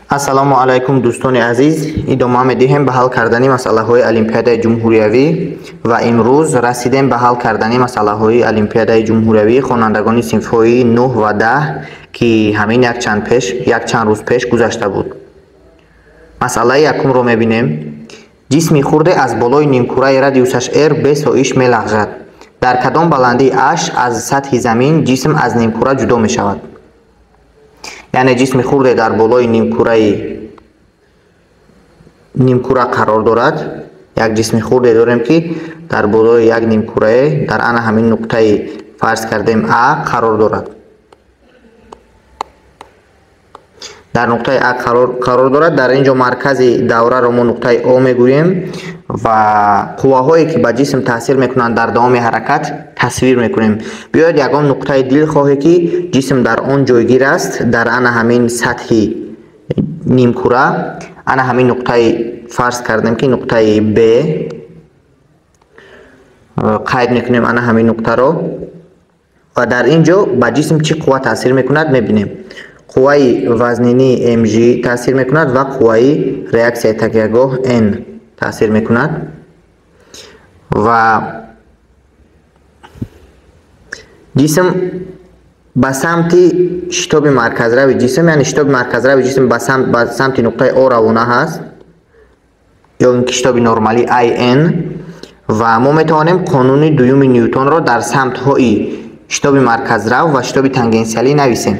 Ассалому алайкум, дӯстони азиз. Идома медиҳем ба ҳал кардани масъалаҳои Олимпиадаи ҷумҳуриявӣ ва имрӯз расидем ба ҳал кардани масъалаҳои Олимпиадаи ҷумҳуриявии хонандагони синфҳои 9 ва 10, ки ҳамин якчанд рӯз пеш гузашта буд. Масъалаи якумро мебинем. Ҷисми хурде аз болои нимкураи радиусаш r бесоиш мелағжад. Дар кадом баландии h аз сатҳи замин ҷисм аз нимкура ҷудо мешавад? Яъне ҷисми хурде дар болои нимкура қарор дорад. Як ҷисми хурде дорем, ки дар болои як нимкурае дар ана ҳамин нуқтаи фарз кардем А қарор дорад. Дар нуқтаи А қарор дорад. Дар ин ҷо маркази давраро мо нуқтаи О мегӯем ва қувваҳое, ки ба ҷисм таъсир мекунанд дар давоми ҳаракат, тасвир мекунем. Биёед ягон нуқтаи дилхоҳе, ки ҷисм дар он ҷойгир аст, дар ана ҳамин сатҳи нимкура, ана ҳамин нуқтаи фарз кардем, ки нуқтаи Б, қайд мекунем ана ҳамин нуқтаро ва дар ин ҷо ба ҷисм чӣ қувва таъсир мекунад мебинем. Қувваи вазнинии mg таъсир мекунад ва қувваи реаксияи такягоҳ n таъсир мекунад ва ҷисм ба самти шитоби марказрави ҷисм, яъне шитоби марказрави ҷисм ба самти нуқтаи О равона ҳаст, ё ин ки шитоби нормалӣ IN, ва мо метавонем қонуни дуюми Ньютонро дар самтҳои шитоби марказрав ва шитоби тангенсиалӣ нависем.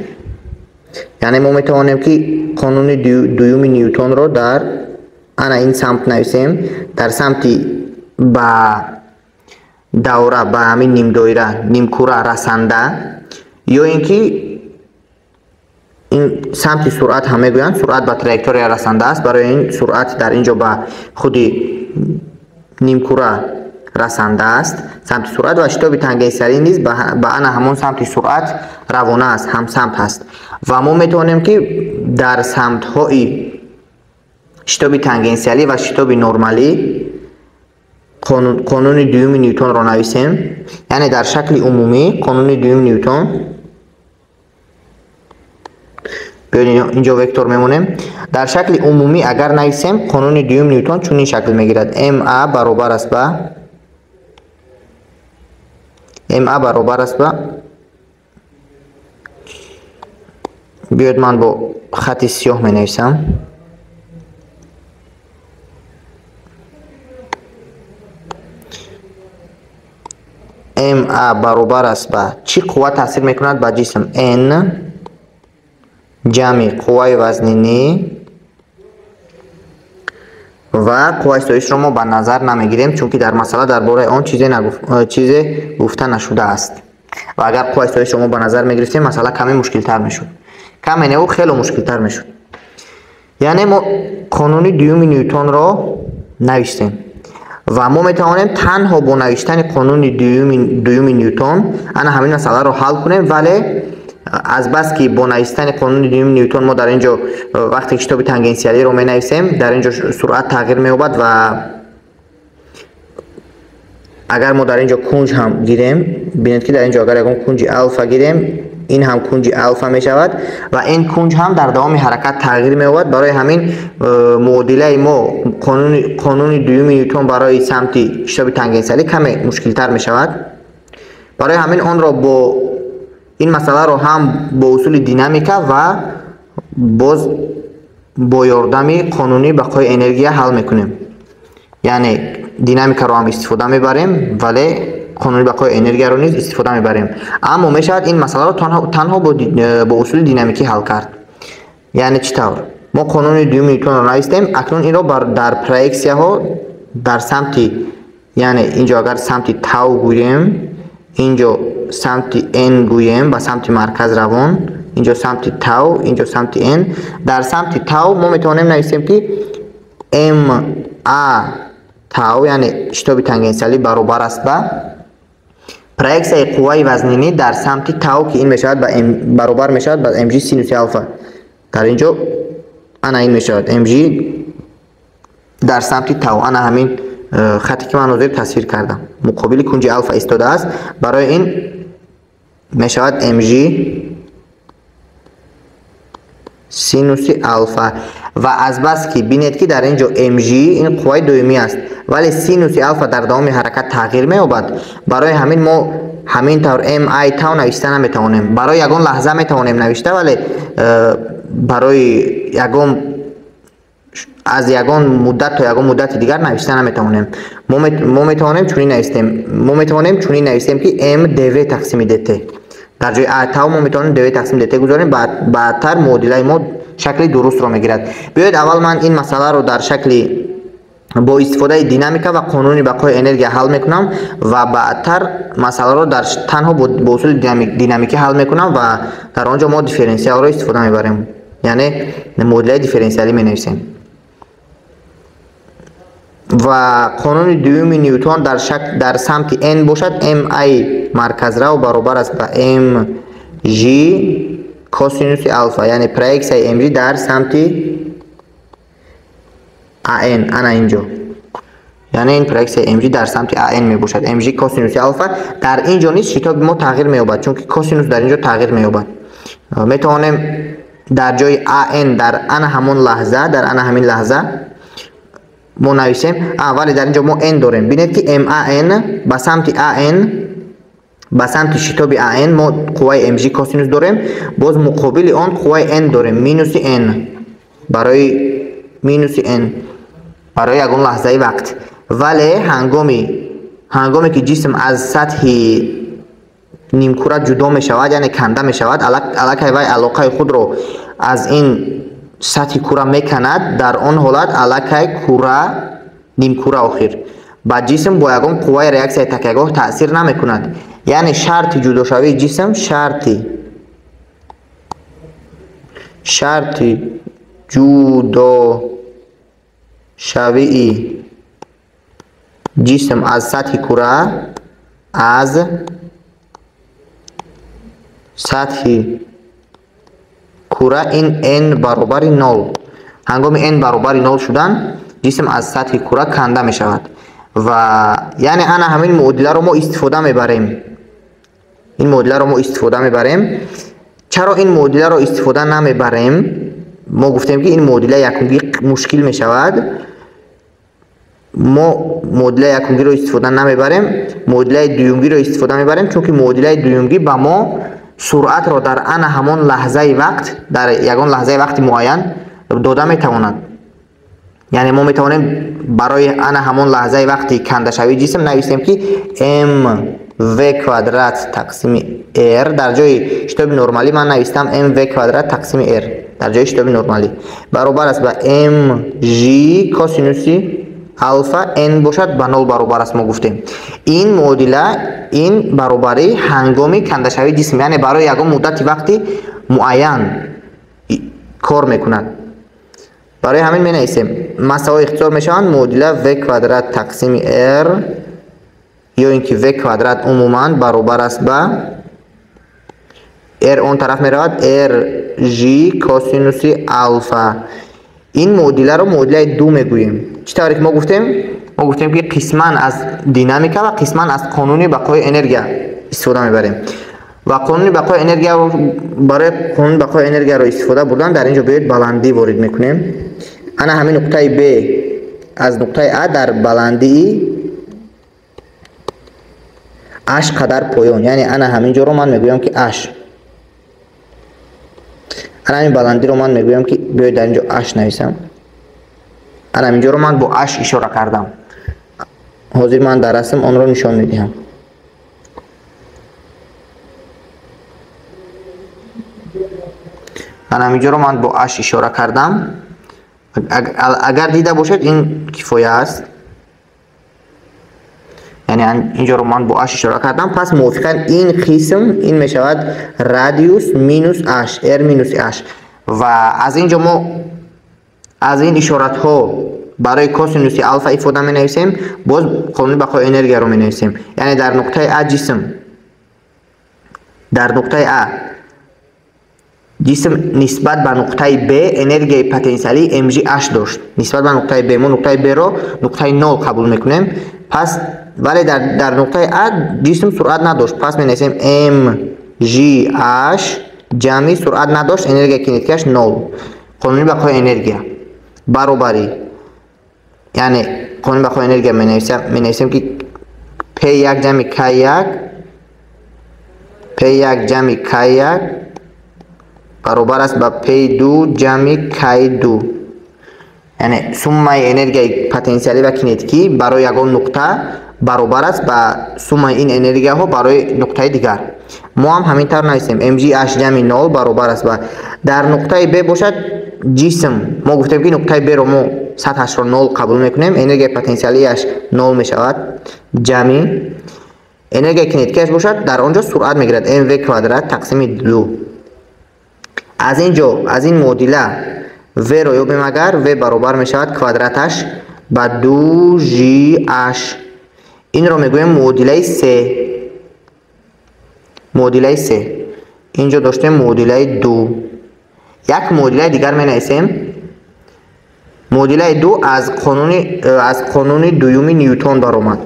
Яъне мо метавонем, ки қонуни дуюми Ньютонро дар ана ин самт нависем, дар самти ба давра, ба ҳамин нимдоира, нимкура расанда, ё ин ки ин самти суръат ҳам мегӯянд, суръат ба траектория расанда аст. Барои ин суръат дар ин ҷо ба худи нимкура расанда аст самти суръат, ва шитоби тангенсиалӣ низ ба ана ҳамон самти суръат равона аст, ҳамсамт ҳаст. Ва мо метавонем, ки дар самтҳои шитоби тангенсиалӣ ва шитоби нормалӣ қонуни дуюми Ньютонро нависем. Яъне дар шакли умумӣ қонуни дуюми Ньютон, биёед инҷо вектор мемонем. Дар шакли умумӣ агар нависем, қонуни дуюми Ньютон чунин шакл мегирад: ma баробар аст ба ma баробар аст ба, биёед ман бо хати сиёҳ менависам, ma баробар аст ба чӣ қувва таъсир мекунад ба ҷисм? N ҷамъи қувваи вазнинӣ ва қувваи соишро мо ба назар намегирем, чунки дар масъала дар бораи он чизе гуфта нашудааст. Ва агар қувваи соишро мо ба назар мегирифтем, масъала каме мушкилтар мешуд. Каме не, хело мушкилтар мешуд. Яъне мо қонуни дуюми Ньютонро навиштем ва мо метавонем танҳо бо навиштани қонуни дуюми Ньютон ана ҳамин масъаларо ҳал кунем, вале азбаски бо навиштани қонуни дуюми Ньютон мо дар ин ҷо вақте шитоби тангенсиалиро менависем, дар ин ҷо суръат тағйир меёбад ва агар мо дар ин ҷо кунҷ ҳам гирем, бинед, ки дар ин ҷо агар ягон кунҷи алфа гирем, ин ҳам кунҷи алфа мешавад ва ин кунҷ ҳам дар давоми ҳаракат тағйир меёбад. Барои ҳамин муодилаи мо қонуни дуюми Ньютон барои самти шитоби тангенсиалӣ каме мушкилтар мешавад. Барои ҳамин онро бо ин масъаларо ҳам бо усули динамика ва боз бо ёрдами қонуни бақои энергия ҳал мекунем. Яъне динамикаро ҳам истифода мебарем, вале қонуни бақои энергияро низ истифода мебарем. Аммо мешавад ин масъаларо танҳо бо усули динамикӣ ҳал кард. Яъне чӣ тавр? Мо қонуни дуюми Ньютонро навистем, акнун инро дар проексияҳо дар самти, яъне инҷо агар самти тау гӯем, инҷо самти n гӯем, ба самти марказ равон, инҷо самти тау, инҷо самти n. Дар самти тау мо метавонем нависем, ки ma тау, яъне шитоби тангенсиалӣ баробар аст ба проексияи қувваи вазнинӣ дар самти тау, ки ин мешавад ба m, баробар мешавад ба mg синуси алфа. Дар инҷо ана ин мешавад mg дар самти тау, ана ҳамин хате ки ман ҳозир тасвир кардам муқобили кунҷи алфа истодааст. Барои ин мешавад mg Синуси алфа. Ва азбаски бинед, ки дар ин ҷо mg ин қувваи доимӣ аст, вале синуси алфа дар давоми ҳаракат тағйир меёбад. Барои ҳамин мо ҳамин тавр mi тав навишта наметавонем. Барои ягон лаҳза метавонем навишта, вале барои ягон аз ягон муддат то ягон муддати дигар навишта наметавонем. Мо метавонем чунин навистем, мо метавонем чунин навистем, ки m dv тақсими dt. Дар ҷои а тав мо метавонем dv тақсим dt гузорем, баъдтар муодилаи мо шакли дурустро мегирад. Биёед, аввал ман ин масъаларо дар шакли бо истифодаи динамика ва қонуни бақои энергия ҳал мекунам ва баъдтар масъаларо дар танҳо бо усули динамикӣ ҳал мекунам ва дар он ҷо мо дифференсиалро истифода мебарем, яъне муодилаи дифференсиалӣ менависем. Ва қонуни дуюми Ньютон дар шакл дар самти n бошад, mi марказрав баробар аст ба mg косинуси алфа, яъне проексияи mg дар самти an. Ана инҷо, яъне ин проексияи mg дар самти an мебошад, mg косинуси алфа. Дар ин ҷо низ шитоби мо тағйир меёбад, чунки косинус дар ин ҷо тағйир меёбад. Метавонем дар ҷои an дар ана ҳамон лаҳза, дар ана ҳамин лаҳза мо нависем, вале дар ин ҷо мо n дорем. Бинед, ки man ба самти an, ба самти шитоби an мо қувваи mg косинус дорем, боз муқобили он қувваи n дорем, минуси n, барои минуси n барои ягон лаҳзаи вақт. Вале ҳангоме ки ҷисм аз сатҳи нимкура ҷудо мешавад, яъне канда мешавад, аллакай вай алоқаи худро аз ин сатҳи кура меканад. Дар он ҳолат аллакай кура, нимкура охир ба ҷисм бо ягон қувваи реаксияи такягоҳ таъсир намекунад. Яъне шарти ҷудошавии ҷисм, шарти ҷудошавии ҷисм аз сатҳи кура, аз сатҳи кура ин n баробари нол. Ҳангоми n баробари нол шудан ҷисм аз сатҳи кура канда мешавад. Ва яъне ана ҳамин муодиларо мо истифода мебарем, ин муодиларо мо истифода мебарем. Чаро ин муодиларо истифода намебарем? Мо гуфтем, ки ин муодила якумгӣ мушкил мешавад. Мо муодилаи якумгиро истифода намебарем, муодилаи дуюмгиро истифода мебарем, чунки муодилаи дуюмгӣ ба мо суръатро дар ана ҳамон лаҳзаи вақт, дар ягон лаҳзаи вақти муайян дода метавонад. Яъне мо метавонем барои ана ҳамон лаҳзаи вақти кандашавии ҷисм нависем, ки m v квадрат тақсими r. Дар ҷои шитоби нормалӣ ман навистам m v квадрат тақсими r, дар ҷои шитоби нормалӣ баробар аст ба m g косинуси алфа, n бошад ба нол баробар аст. Мо гуфтем, ин муодила, ин баробарӣ ҳангоми кандашавии ҷисм, яъне барои ягон муддати вақти муайян кор мекунад. Барои ҳамин менависем, массаҳо ихтисор мешаванд, муодила v квадрат тақсими r ё ин ки v квадрат умуман баробар аст ба r, он тараф меравад, r g косинуси алфа. Ин муодиларо муодилаи ду мегӯем. Чӣ тавре ки мо гуфтем, мо гуфтем, ки қисман аз динамика ва қисман аз қонуни бақои энергия истифода мебарем. Ва қонуни бақои энергия, барои қонуни бақои энергияро истифода бурдан дар ин ҷо биёед баландӣ ворид мекунем. Ана ҳамин нуқтаи б аз нуқтаи а дар баландии h қадар поён, яъне ана ҳамин ҷоро ман мегӯям, ки h, ана ҳамин баландиро ман мегӯям, ки биёед дар ин ҷо h нависам. Ана ҳамин ҷоро ман бо h ишора кардам. Ҳозир ман дар расм онро нишон медиҳам. Ана ҳамин ҷоро ман бо h ишора кардам. Агар дида бошед, ин кифоя аст. Яъне инҷоро ман бо h ишора кардам. Пас мувофиқан ин қисм ин мешавад радиус минус h, r минус h. Ва аз ин ҷо мо аз ин ишоратҳо барои косинуси алфа ифода менависем, боз қонуни бақои энергияро менависем. Яъне дар нуқтаи а ҷисм, дар нуқтаи а ҷисм нисбат ба нуқтаи б энергияи потенсиалии mgh дошт. Нисбат ба нуқтаи б, мо нуқтаи б-ро нуқтаи нол қабул мекунем. Пас вале дар нуқтаи а ҷисм суръат надошт. Пас менависем mgh. Ҷамъи суръат надошт, энергияи кинетикиаш нол. Қонуни бақои энергия баробарӣ, яъне қонуни бақои энергия менависем ки P1 ҷамъи K1, P1 ҷамъи K1 баробар аст ба P2 ҷамъи K2. Яъне суммаи энергияи потенсиалӣ ва кинетикӣ барои ягон нуқта баробар аст ба суммаи ин энергияҳо барои нуқтаи дигар. Мо ҳам ҳамин тавр нависем. mgh ҷамъи 0 баробар аст ба дар нуқтаи B бошад ҷисм. Мо гуфтем ки нуқтаи B-ро мо сатҳашро 0 қабул мекунем, энергияи потенсиалиаш 0 мешавад, ҷамъи энергияи кинетикиаш бошад дар он ҷо суръат мегирад mv квадрат тақсими 2. Аз ин ҷо, аз ин муодила v-ро ёбем, агар v баробар мешавад квадраташ ба 2gh. Инро мегӯем муодилаи 3. Муодилаи 3. Инҷо доштем муодилаи 2. Як муодилаи дигар менависем. Муодилаи 2 аз қонуни дуюми Ньютон баромад.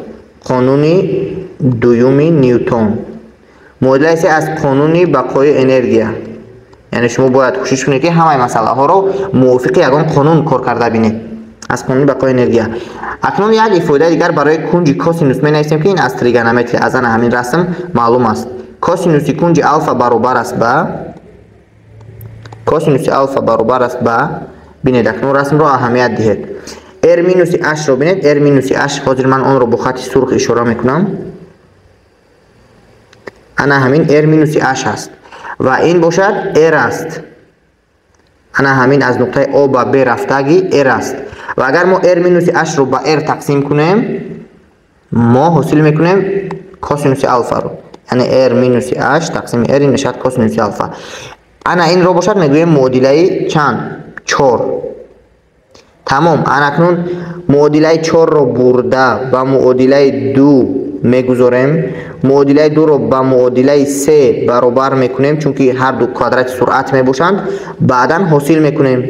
Қонуни дуюми Ньютон. Муодилаи 3 аз қонуни бақои энергия. Яъне шумо бояд кӯшиш кунед ки ҳамаи масъалаҳоро мувофиқи ягон қонун кор карда бинед. Аз қонуни бақои энергия. Акнун як ифодаи дигар барои кунҷи косинус менависем ки ин аз тригонометрия, аз ана ҳамин расм маълум аст. Косинуси кунҷи алфа баробар аст ба косинуси алфа баробар аст ба, бинед акнун расмро аҳамият диҳед. R минуси h-ро бинед, R минуси h, ҳозир ман онро бо хати сурх ишора мекунам. Ана ҳамин R минуси h аст ва ин бошад R аст. Ана ҳамин аз нуқтаи О ба Б рафтаги R аст. Ва агар мо R минуси h-ро ба R тақсим кунем, мо ҳосил мекунем косинуси алфаро. Яъне R минуси h тақсими R ин мешавад косинуси алфа. Ана инро бошад мегӯем муодилаи чанд? 4. Тамом. Анакнун муодилаи 4-ро бурда ба муодилаи 2 мегузорем. Муодилаи 2-ро ба муодилаи 3 баробар мекунем, чунки ҳар ду квадрати суръат мебошанд. Баъдан ҳосил мекунем.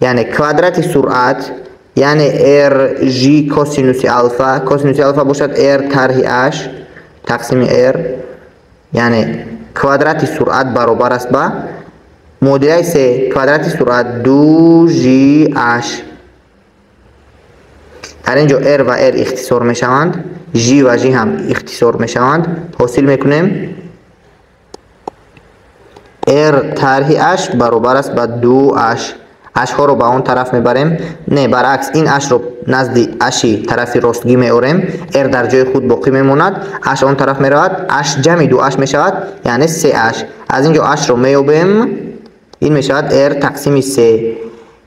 Яъне квадрати суръат, яъне rg косинуси алфа, косинуси алфа бошад r тарҳи h тақсими r, яъне квадрати суръат баробар аст ба муодилаи 3 квадрати суръат 2gh. Дар ин ҷо r ва r ихтисор мешаванд, g ва g ҳам ихтисор мешаванд. Ҳосил мекунем r тарҳи h баробар аст ба 2h. h-ҳоро ба он тараф мебарем. Не, баръакс, ин h-ро назди h-и тарафи ростгӣ меорем. r дар ҷои худ боқӣ мемонад, h он тараф меравад, h ҷамъи 2h мешавад, яъне 3h. Аз ин ҷо h-ро меёбем, ин мешавад r тақсими 3.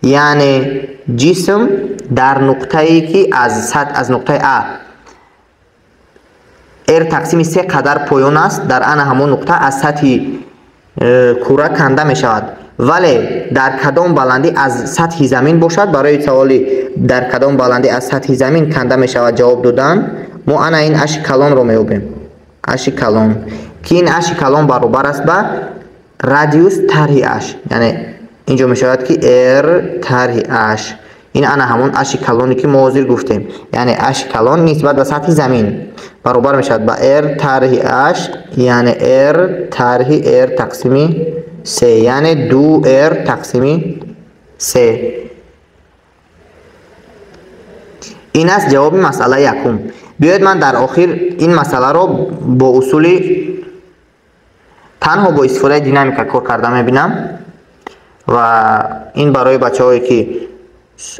Яъне ҷисм дар нуқтае ки аз нуқтаи А r тақсими 3 қадар поён аст, дар ана ҳамон нуқта аз сатҳи кура канда мешавад. Вале дар кадом баландӣ аз сатҳи замин бошад, барои саволи дар кадом баландӣ аз сатҳи замин канда мешавад ҷавоб додан, мо ана ин h калонро меёбем. H калон, ки ин h калон баробар аст ба радиус тарҳи h. Яъне инҷо мешавад ки r тарҳи h. Ин ана ҳамон h калоне ки мо ҳозир гуфтем. Яъне h калон нисбат ба сатҳи замин баробар мешавад ба r тарҳи h, яъне r тарҳи r тақсими 3, яъне 2r тақсими 3. Ин аст ҷавоби масъалаи якум. Биёед ман дар охир ин масъаларо бо усули танҳо бо истифодаи динамика кор карда мебинам ва ин барои бачаҳое ки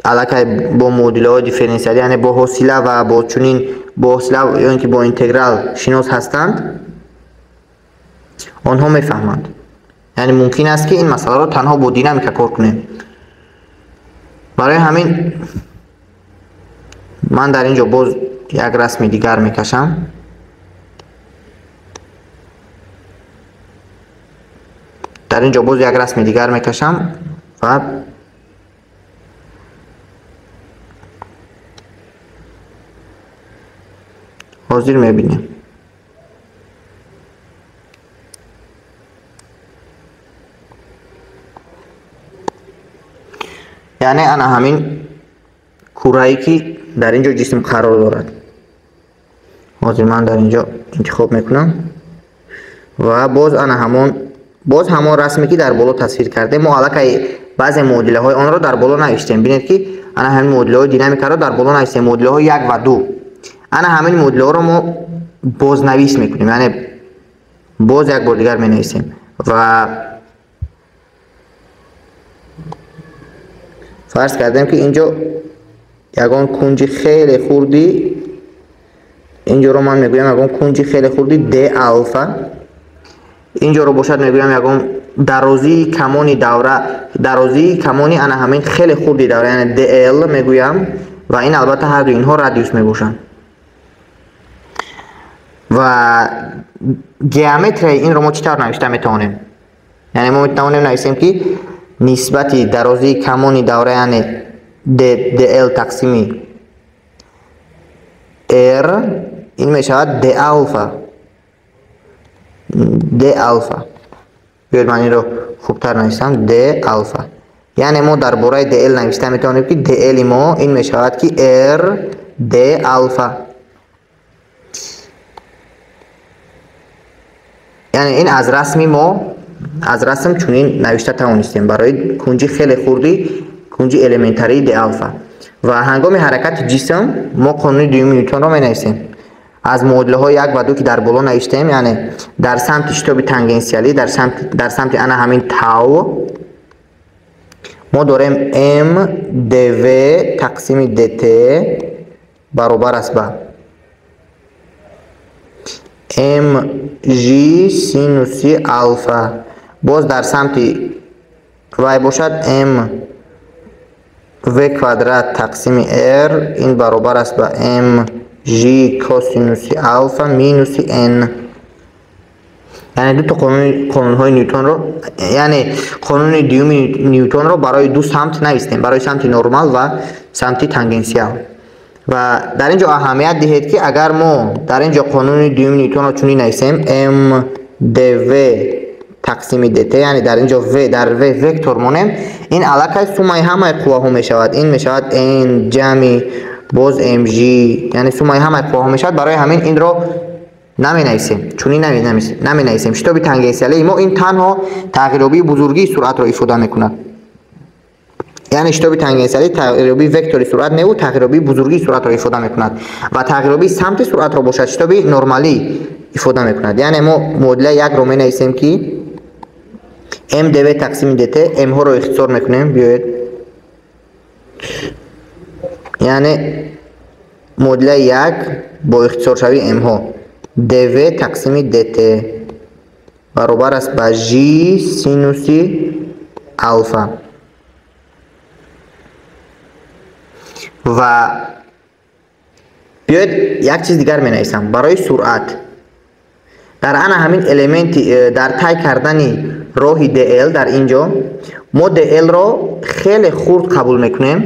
аллакай бо муодилаҳои дифференсиалӣ, яъне бо ҳосила ва бо чунин бо ҳосила ё ин ки бо интеграл шинос ҳастанд, онҳо мефаҳманд. Яъне мумкин аст ки ин масъаларо танҳо бо динамика кор кунем. Барои ҳамин ман дар ин ҷо боз як расми дигар мекашам. Дар ин ҷо боз як расми дигар мекашам ва ҳозир мебинем. Яъне ана ҳамин курае ки дар ин ҷо ҷисм қарор дорад. Ҳозир ман дар ин ҷо интихоб мекунам ва боз ана ҳамон Боз ҳамон расме ки дар боло тасвир кардем, мо аллакай баъзе муодилаҳои онро дар боло навиштем. Бинед ки ана ҳамин муодилаҳои динамикаро дар боло навиштем, муодилаҳои 1 ва 2. Ана ҳамин муодилаҳоро мо бознавис мекунем, яъне боз як бор дигар менависем ва фарз кардем ки инҷо ягон кунҷи хеле хурди, инҷоро ман мегӯям ягон кунҷи хеле хурди d алфа, инҷоро бошад мегӯям ягон дарозии камони давра, дарозии камони ана ҳамин хеле хурди давра, яъне dl мегӯям ва ин албатта ҳарду инҳо радиус мебошанд. Ва геометрияи инро мо чӣ тавр навишта метавонем? Яъне мо метавонем нависем ки нисбати дарозии камони давра, яъне dl тақсими r, ин мешавад d алфа. D алфа. Биёед ман инро хубтар нависам, d алфа. Яъне мо дар бораи dl навишта метавонем ки dl мо ин мешавад ки r d алфа. Яъне ин аз расми мо, аз расм чунин навишта тавонистем барои кунҷи хеле хурди, кунҷи элементарии d алфа. Ва ҳангоми ҳаракати ҷисм мо қонуни дуюми Нютонро менависем. Аз муодилаҳои 1 ва 2 ки дар боло навиштем, яъне дар самти шитоби тангенсиалӣ, дар самти ана ҳамин тау мо дорем m dv тақсими dt баробар аст ба mg синуси алфа. Боз дар самти вай бошад m v квадрат тақсими r, ин баробар аст ба mg косинуси алфа минуси n. Яъне дуто қонунҳои Нютонро, яъне қонуни дуюми Нютонро барои ду самт навистем, барои самти нормал ва самти тангенсиал. Ва дар ин ҷо аҳамият диҳед ки агар мо дар ин ҷо қонуни дуюми Нютонро чунин нависем, m dv тақсими dt, яъне дар ин ҷо v дар v вектор монем, ин аллакай суммаи ҳамаи қувваҳо мешавад. Ин мешавад n ҷамъи боз mg, яъне суммаи ҳамаи қувваҳо мешавад. Барои ҳамин инро наменависем, чунин наменависем. Шитоби тангенсиалии мо ин танҳо тағйирёбии бузургии суръатро ифода мекунад. Яъне шитоби тангенсиалӣ тағйирёбии вектори суръат неву тағйирёбии бузургии суръатро ифода мекунад ва тағйирёбии самти суръатро бошад шитоби нормалӣ ифода мекунад. Яъне мо муодилаи 1-ро менависем ки m dv тақсими dt, m-ҳоро ихтисор мекунем, биёед. Яъне муодилаи 1 бо ихтисоршавии m-ҳо dv тақсими dt баробар аст ба g синуси алфа. Ва биёед як чиз дигар менависам барои суръат. Дар ана ҳамин элементи, дар тай кардани роҳи dl дар ин ҷо мо dl-ро хеле хурд қабул мекунем,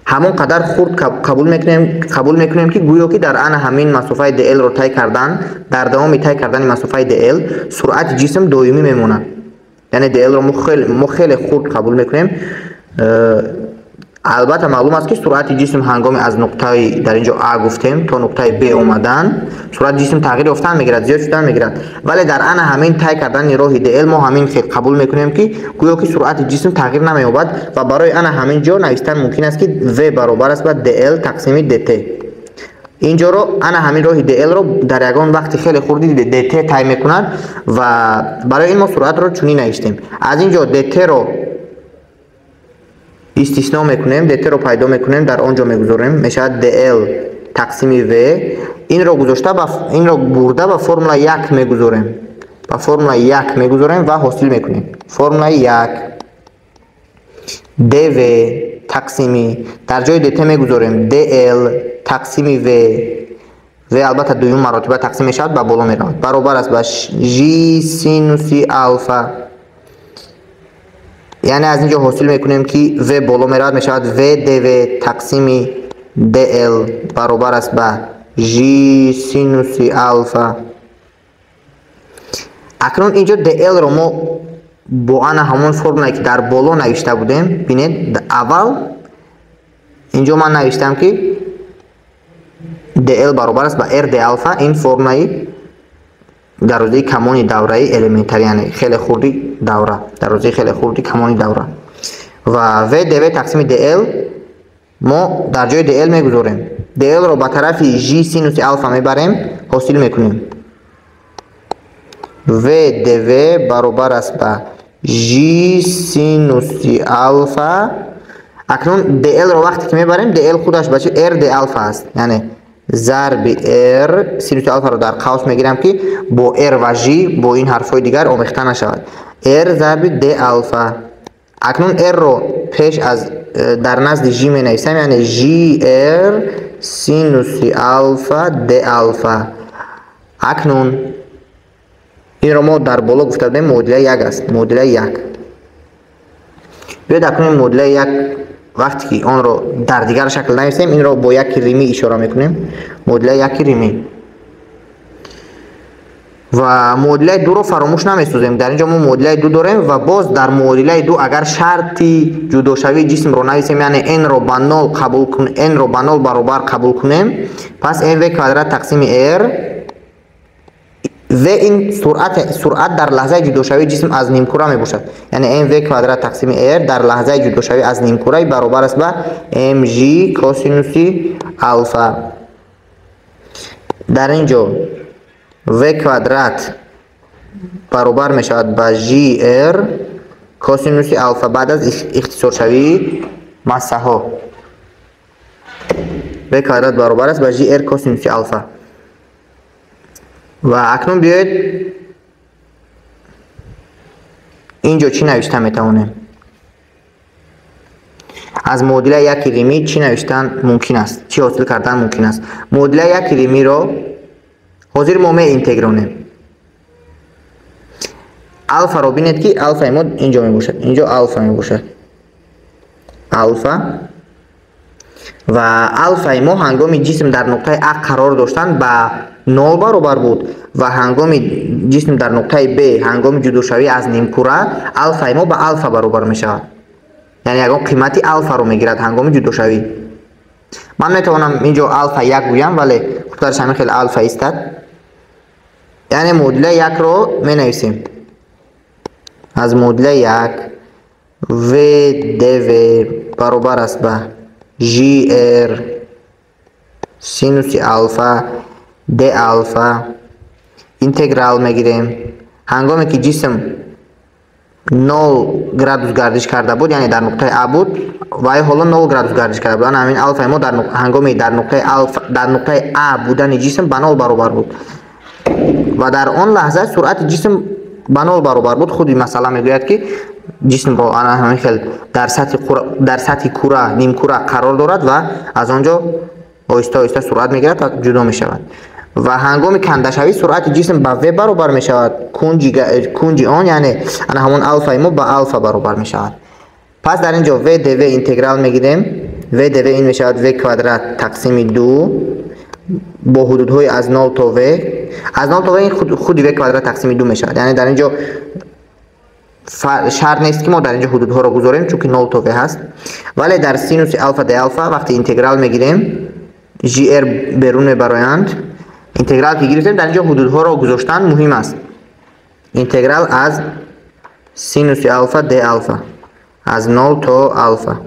ҳамон қадар хурд қабул мекунем ки гӯё ки дар ана ҳамин масофаи dl-ро тай кардан, дар давоми тай кардани масофаи dl суръати ҷисм доимӣ мемонад. Яъне dl-ро мо хеле хурд қабул мекунем. Албатта маълум аст ки суръати ҷисм ҳангоми аз нуқтаи дар ин ҷо А гуфтем то нуқтаи Б омадан, суръати ҷисм тағйир ёфтан мегирад, зиёд шудан мегирад. Вале дар ана ҳамин тай кардани роҳи dl мо ҳамин хел қабул мекунем ки гӯё ки суръати ҷисм тағйир намеёбад ва барои ана ҳамин ҷо навистан мумкин аст ки v баробар аст ба dl тақсими dt. Инҷоро ана ҳамин роҳи dl-ро дар ягон вақти хеле хурди dt тай мекунад ва барои ин мо суръатро чунин навиштем. Аз ин ҷо dt-ро истисно мекунем, dt-ро пайдо мекунем, дар он ҷо мегузорем, мешавад dl тақсими v. Инро гузошта ба инро бурда ба формула 1 мегузорем. Ба формула 1 мегузорем ва ҳосил мекунем. Формулаи 1 dv тақсими дар ҷои dt мегузорем dl тақсими v. v албатта дуюм маротиба тақсим мешавад, ба боло меравад. Баробар аст ба g синуси алфа. Яъне аз ин ҷо ҳосил мекунем ки v боло меравад, мешавад v dv тақсими dl баробар аст ба g синуси алфа. Акнун инҷо dl-ро мо бо ана ҳамон формулае ки дар боло навишта будем, бинед, аввал инҷо ман навиштам ки dl баробар аст ба r d алфа, ин формулаи Дарозии камони давраи элементарӣ, яъне хеле хурди давра, дарозии хеле хурди камони давра. Ва v dv тақсими dl мо дар ҷои dl мегузорем. dl-ро ба тарафи j синуси алфа мебарем, ҳосил мекунем. v dv баробар аст ба j синуси алфа. Акнун dl-ро вақте ки мебарем, dl худаш ба чи r d алфа аст, яъне зарби r синуси алфаро дар қавс мегирам, ки бо r ва j бо ин ҳарфҳои дигар омехта нашавад. r зарби d алфа. Акнун r-ро пеш аз дар назди j менависам, яъне j r синуси алфа d алфа. Акнун инро мо дар боло гуфта будем, муодилаи як аст, муодилаи як. Биёед акнун муодилаи як вақте ки онро дар дигар шакл нависем, инро бо яки римӣ ишора мекунем. Муодилаи яки римӣ. Ва муодилаи дуро фаромӯш намесозем. Дар инҷо мо муодилаи ду дорем ва боз дар муодилаи ду агар шарти ҷудошавии ҷисмро нависем, яъне n-ро ба нол қабул кунем, n-ро ба нол баробар қабул кунем, пас mv квадрат тақсими r, v ин суръат дар лаҳзаи ҷудошавии ҷисм аз нимкура мебошад. Яъне mv квадрат тақсими r дар лаҳзаи ҷудошавӣ аз нимкура баробар аст ба mg косинуси алфа. Дар ин ҷо v квадрат баробар мешавад ба gr косинуси алфа баъд аз ихтисоршавии массаҳо. v квадрат баробар аст ба gr косинуси алфа. Ва акнун биёед инҷо чӣ навишта метавонем? Аз муодилаи яки римӣ чӣ навиштан мумкин аст? Чӣ ҳосил кардан мумкин аст? Муодилаи яки римиро ҳозир мо меинтегронем. Алфаро бинед, ки алфаи мо инҷо мебошад. Инҷо алфа мебошад. Алфа ва алфаи мо ҳангоми ҷисм дар нуқтаи А қарор доштан ба нол баробар буд ва ҳангоми ҷисм дар нуқтаи Б, ҳангоми ҷудошавӣ аз нимкура, алфаи мо ба алфа баробар мешавад. Яъне ягон қимати алфаро мегирад ҳангоми ҷудошавӣ. Ман метавонам инҷо алфа як гӯям, вале хубтараш ҳамин хел алфа истад. Яъне муодилаи якро менависем. Аз муодилаи як v dv баробар аст ба gr синуси алфа d алфа. Интеграл мегирем. Ҳангоме ки ҷисм 0 градус гардиш карда буд, яъне дар нуқтаи А буд, вай ҳоло 0 градус гардиш карда буд. Ана ҳамин алфаи мо дар ҳангоми дар нуқтаи алфа, дар нуқтаи А будани ҷисм ба 0 баробар буд. Ва дар он лаҳза суръати ҷисм ба 0 баробар буд. Худи масъала мегӯяд, ки ҷисмро ана ҳамин хел дар сатҳи кура, нимкура қарор дорад ва аз он ҷо оҳиста оҳиста суръат мегирад ва ҷудо мешавад. Ва ҳангоми кандашавӣ суръати ҷисм ба v баробар мешавад. Кунҷи он, яъне ана ҳамон алфаи мо ба алфа баробар мешавад. Пас дар ин ҷо v dv интеграл мегирем. v dv ин мешавад v квадрат тақсими ду бо ҳудудҳои аз 0 то v. Аз 0 то v ин худи v квадрат тақсими ду мешавад. Яъне дар ин ҷо шарт нест, ки мо дар ин ҷо ҳудудҳоро гузорем, чунки 0 то v ҳаст. Вале дар синуси алфа д алфа вақте интеграл мегирем, gr берун мебароянд. Интеграл ки гирифтем, дар ин ҷо ҳудудҳоро гузоштан муҳим аст. Интеграл аз синуси алфа д алфа аз 0 то алфа.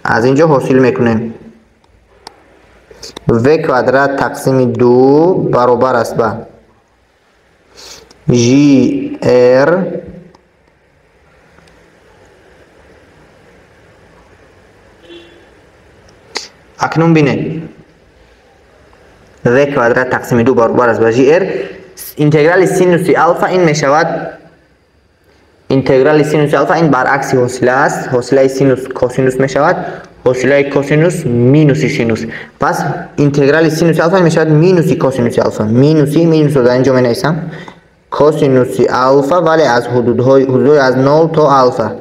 Аз ин ҷо ҳосил мекунем v квадрат тақсими ду баробар аст ба gr Акнун бинед, v квадрат тақсими ду баробар аст ба gr. Интеграли синуси алфа ин мешавад, интеграли синуси алфа ин баръакси ҳосила аст. Ҳосилаи синус косинус мешавад, ҳосилаи косинус минуси синус. Пас интеграли синуси алфа мешавад минуси косинуси алфа. Минуси, минусро дар ин ҷо менависам, косинуси алфа, вале аз ҳудудҳои аз 0 то алфа,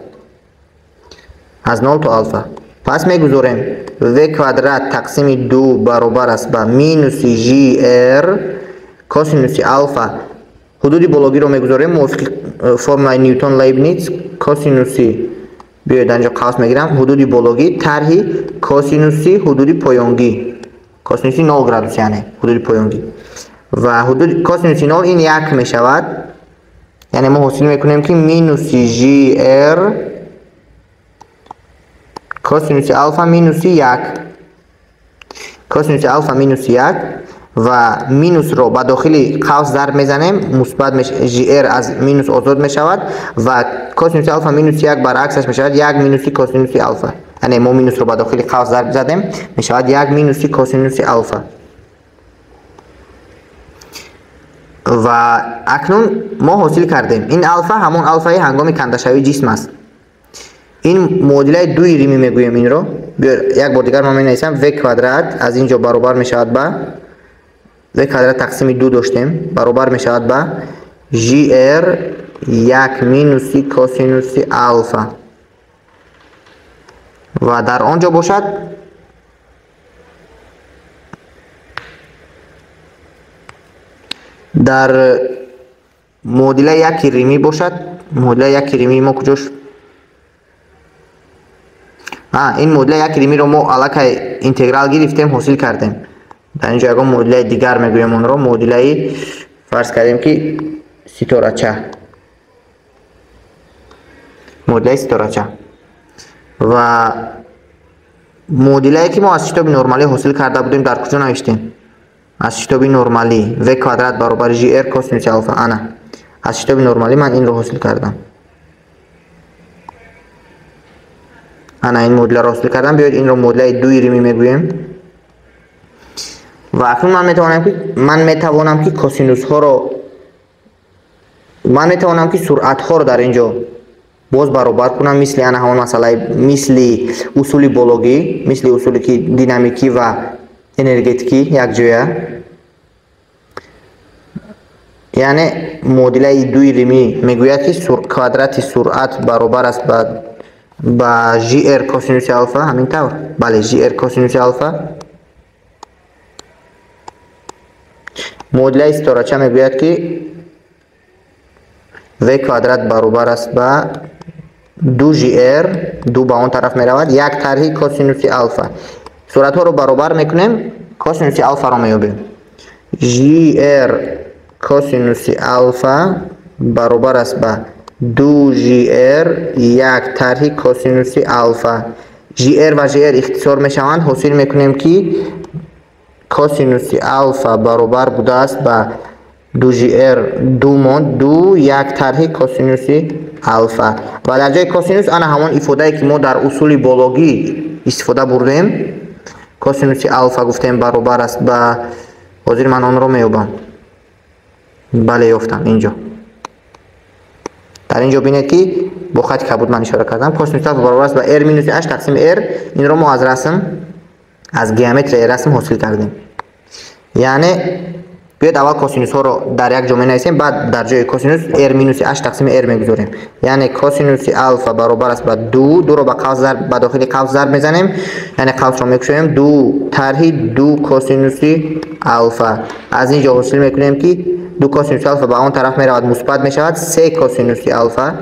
аз 0 то алфа. Пас мегузорем v квадрат тақсими ду баробар аст ба минуси gr косинуси алфа. Ҳудуди бологиро мегузорем мувофиқи формулаи Ньютон Лейбниц. Косинуси, биёед дар инҷо қавс мегирам, ҳудуди бологӣ тарҳи косинуси ҳудуди поёнгӣ, косинуси 0 градус, яъне ҳудуди поёнгӣ. Ва ҳудуди косинуси 0 ин 1 мешавад. Яъне мо ҳосил мекунем ки минуси gr косинуси алфа минуси 1. Косинуси алфа минуси 1 ва минусро ба дохили қавс зарб мезанем, мусбат gr аз минус озод мешавад ва косинуси алфа минуси 1 баръаксаш мешавад 1 минуси косинуси алфа. Яъне мо минусро ба дохили қавс зарб задем, мешавад 1 минуси косинуси алфа. Ва акнун мо ҳосил кардем. Ин алфа ҳамон алфаи ҳангоми кандашавии ҷисм аст. Ин муодилаи дуи римӣ мегӯем инро. Як бор дигар ман менависам v квадрат аз ин ҷо баробар мешавад ба v квадрат тақсими 2 доштем, баробар мешавад ба gr 1 минуси косинуси алфа. Ва дар он ҷо бошад дар муодилаи яки римӣ бошад, муодилаи яки римии мо куҷош? Ин муодилаи яки римиро мо аллакай интеграл гирифтем, ҳосил кардем. Дар ин ҷо ягон муодилаи дигар мегӯем онро, муодилаи фарз кардем ки ситорача. Муодилаи ситорача. Ва муодилае ки мо аз шитоби нормалӣ ҳосил карда будем дар куҷо навиштем? Аз шитоби нормалӣ v квадрат баробари gr косинуси алфа. Ана аз шитоби нормалӣ ман инро ҳосил кардам. Ана ин муодиларо ҳосил кардам. Биёед инро муодилаи дуи римӣ мегӯем. Ва акнун ман метавонам ки косинусҳоро, ман метавонам ки суръатҳоро дар ин ҷо боз баробар кунам, мисли ана ҳамон масъалаи, мисли усули бологӣ, мисли усули ки динамикӣ ва энергетикӣ якҷоя. Яъне муодилаи дуи римӣ мегӯяд ки квадрати суръат баробар аст ба gr косинуси алфа, ҳамин тавр? Бале, gr косинуси алфа. Муодилаи ситорача мегӯяд ки v квадрат баробар аст ба 2gr, 2 ба он тараф меравад, як тарҳи косинуси алфа. Суръатҳоро баробар мекунем, косинуси алфаро меёбем. gr косинуси алфа баробар аст ба 2gr як тарҳи косинуси алфа. gr ва gr ихтисор мешаванд, ҳосил мекунем ки косинуси алфа баробар будааст ба 2gr 2 монд 2 як тарҳи косинуси алфа. Ва дар ҷои косинус ана ҳамон ифодае ки мо дар усули бологӣ истифода бурдем, косинуси алфа гуфтем баробар аст ба, ҳозир ман онро меёбам. Бале, ёфтам инҷо. Дар инҷо бинед ки бо хати кабуд ман ишора кардам. Косинуси алфа баробар аст ба r минуси h тақсими r. Инро мо аз расм, аз геометрияи расм ҳосил кардем. Яъне биёед аввал косинусҳоро дар як ҷо менависем, баъд дар ҷои косинус r минуси h тақсими r мегузорем. Яъне косинуси алфа баробар аст ба 2, 2-ро ба қавс зарб, ба дохили қавс зарб мезанем, яъне қавсро мекушоем, 2 тарҳи 2 косинуси алфа. Аз ин ҷо ҳосил мекунем ки 2 косинуси алфа ба он тараф меравад, мусбат мешавад 3 косинуси алфа.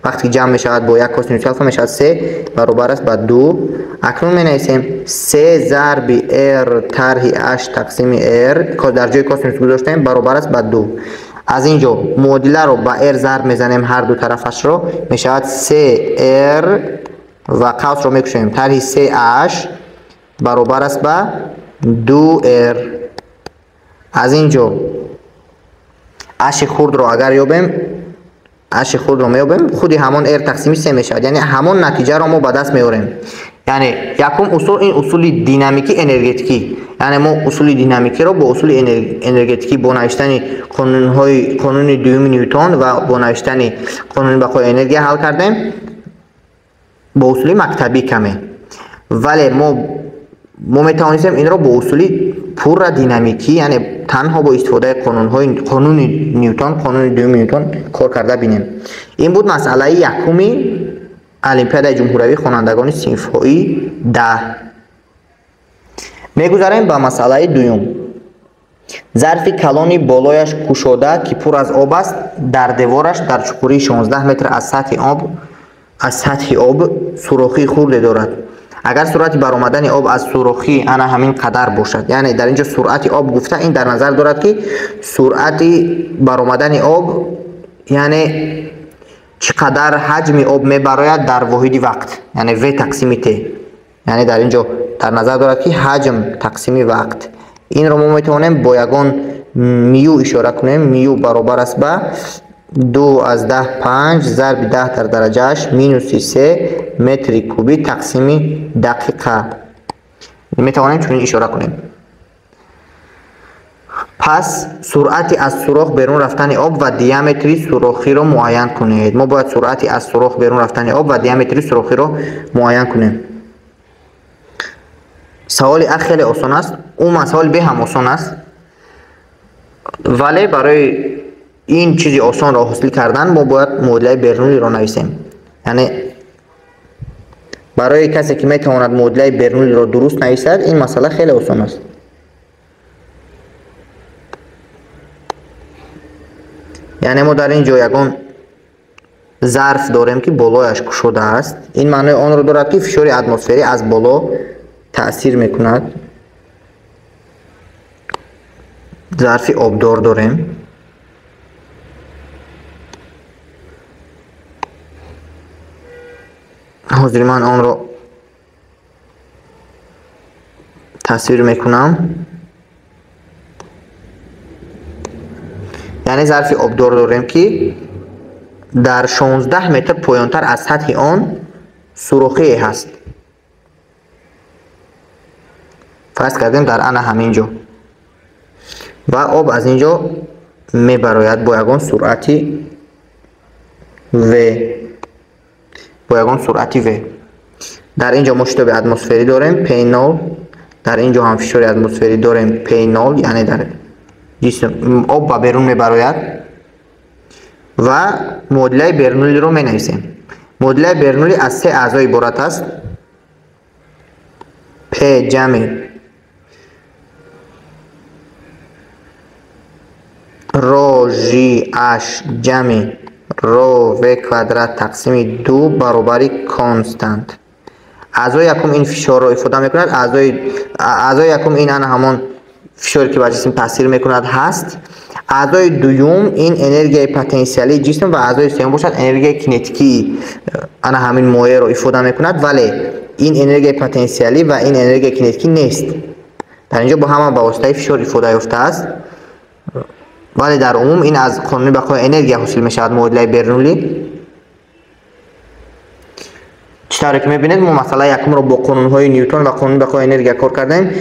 Вақте ки ҷамъ мешавад бо 1 косинуси алфа мешавад 3 баробар аст ба 2. Акнун менависем 3 зарби r тарҳи h тақсими r дар ҷои косинус гузоштем баробар аст ба 2. Аз ин ҷо муодиларо ба r зарб мезанем ҳар ду тарафашро, мешавад 3r ва қавсро мекушоем, тарҳи 3h баробар аст ба 2r. Аз ин ҷо h хурдро агар ёбем, h хурдро меёбем, худи ҳамон r тақсими 3 мешавад. Яъне ҳамон натиҷаро мо ба даст меорем. Яъне якум усул ин усули динамикӣ энергетикӣ. Яъне мо усули динамикиро бо усули энергетикӣ бо навиштани қонунҳои қонуни дуюми Ньютон ва бо навиштани қонуни бақои энергия ҳал кардем бо усули мактабӣ каме. Вале мо метавонистем инро бо усули пурра динамикӣ, яъне танҳо бо истифодаи қонунҳои қонуни Ньютон, қонуни дуюми Ньютон кор карда бинем. Ин буд масъалаи якуми Олимпиадаи ҷумҳуриявии хонандагони синфҳои 10. Мегузарем ба масъалаи дуюм. Зарфи калони болояш кушода, ки пур аз об аст, дар девораш дар чуқурии 16 метр аз сатҳи об сурохии хурде дорад. Агар суръати баромадани об аз сурохӣ ана ҳамин қадар бошад, яъне дар инҷо суръати об гуфта ин дар назар дорад, ки суръати баромадани об, яъне чӣ қадар ҳаҷми об мебарояд дар воҳиди вақт, яъне в тақсими т. Яъне дар инҷо дар назар дорад, ки ҳаҷм тақсими вақт. Инро мо метавонем бо ягон мю ишора кунем. Мю баробар аст ба 2,5 зарби 10 дар дараҷааш минуси 3 метри кубӣ тақсими дақиқа. Метавонем чунин ишора кунем. Пас суръати аз сурох берун рафтани об ва диаметри сурохиро муайян кунед. Мо бояд суръати аз сурох берун рафтани об ва диаметри сурохиро муайян кунем. Саволи А хеле осон аст. Умуман саволи Б ҳам осон аст. Вале барои ин чизи осонро ҳосил кардан мо бояд муодилаи Бернуллиро нависем. Яъне барои касе ки метавонад муодилаи Бернуллиро дуруст нависад, ин масъала хеле осон аст. Яъне мо дар ин ҷо ягон зарф дорем, ки болояш кушода аст. Ин маънои онро дорад, ки фишори атмосферӣ аз боло таъсир мекунад. Зарфи обдор дорем. Ҳозир ман онро тасвир мекунам. Яъне зарфи обдор дорем, ки дар 16 метр поёнтар аз сатҳи он сурохие ҳаст. Фарз кардем дар ана ҳамин ҷо. Ва об аз ин ҷо мебарояд бо ягон суръати В. Бо ягон суръати В. Дар ин ҷо мо шитоби атмосферӣ дорем P0. Дар ин ҷо ҳам фишори атмосферӣ дорем P0, яъне дар ҷисм об ба берун мебарояд. Ва муодилаи Бернуллиро менависем. Муодилаи Бернулли аз се аъзо иборат аст. P ҷамъи ро Ж H ҷамъи ро В квадрат тақсими 2 баробари констант. Аъзои якум ин фишорро ифода мекунад. Аъзои якум ин ана ҳамон фишоре ки ба ҷисм таъсир мекунад ҳаст. Аъзои дуюм ин энергияи потенсиалии ҷисм ва аъзои сеюм бошад энергияи кинетикии ана ҳамин моеъро ифода мекунад, вале ин энергияи потенсиалӣ ва ин энергияи кинетикӣ нест. Дар инҷо бо ҳама ба воситаи фишор ифода ёфтааст. Вале дар умум ин аз қонуни бақои энергия ҳосил мешавад муодилаи Бернулли. Чӣ тавре ки мебинед, мо масъалаи якумро бо қонунҳои Ньютон ва қонуни бақои энергия кор кардем.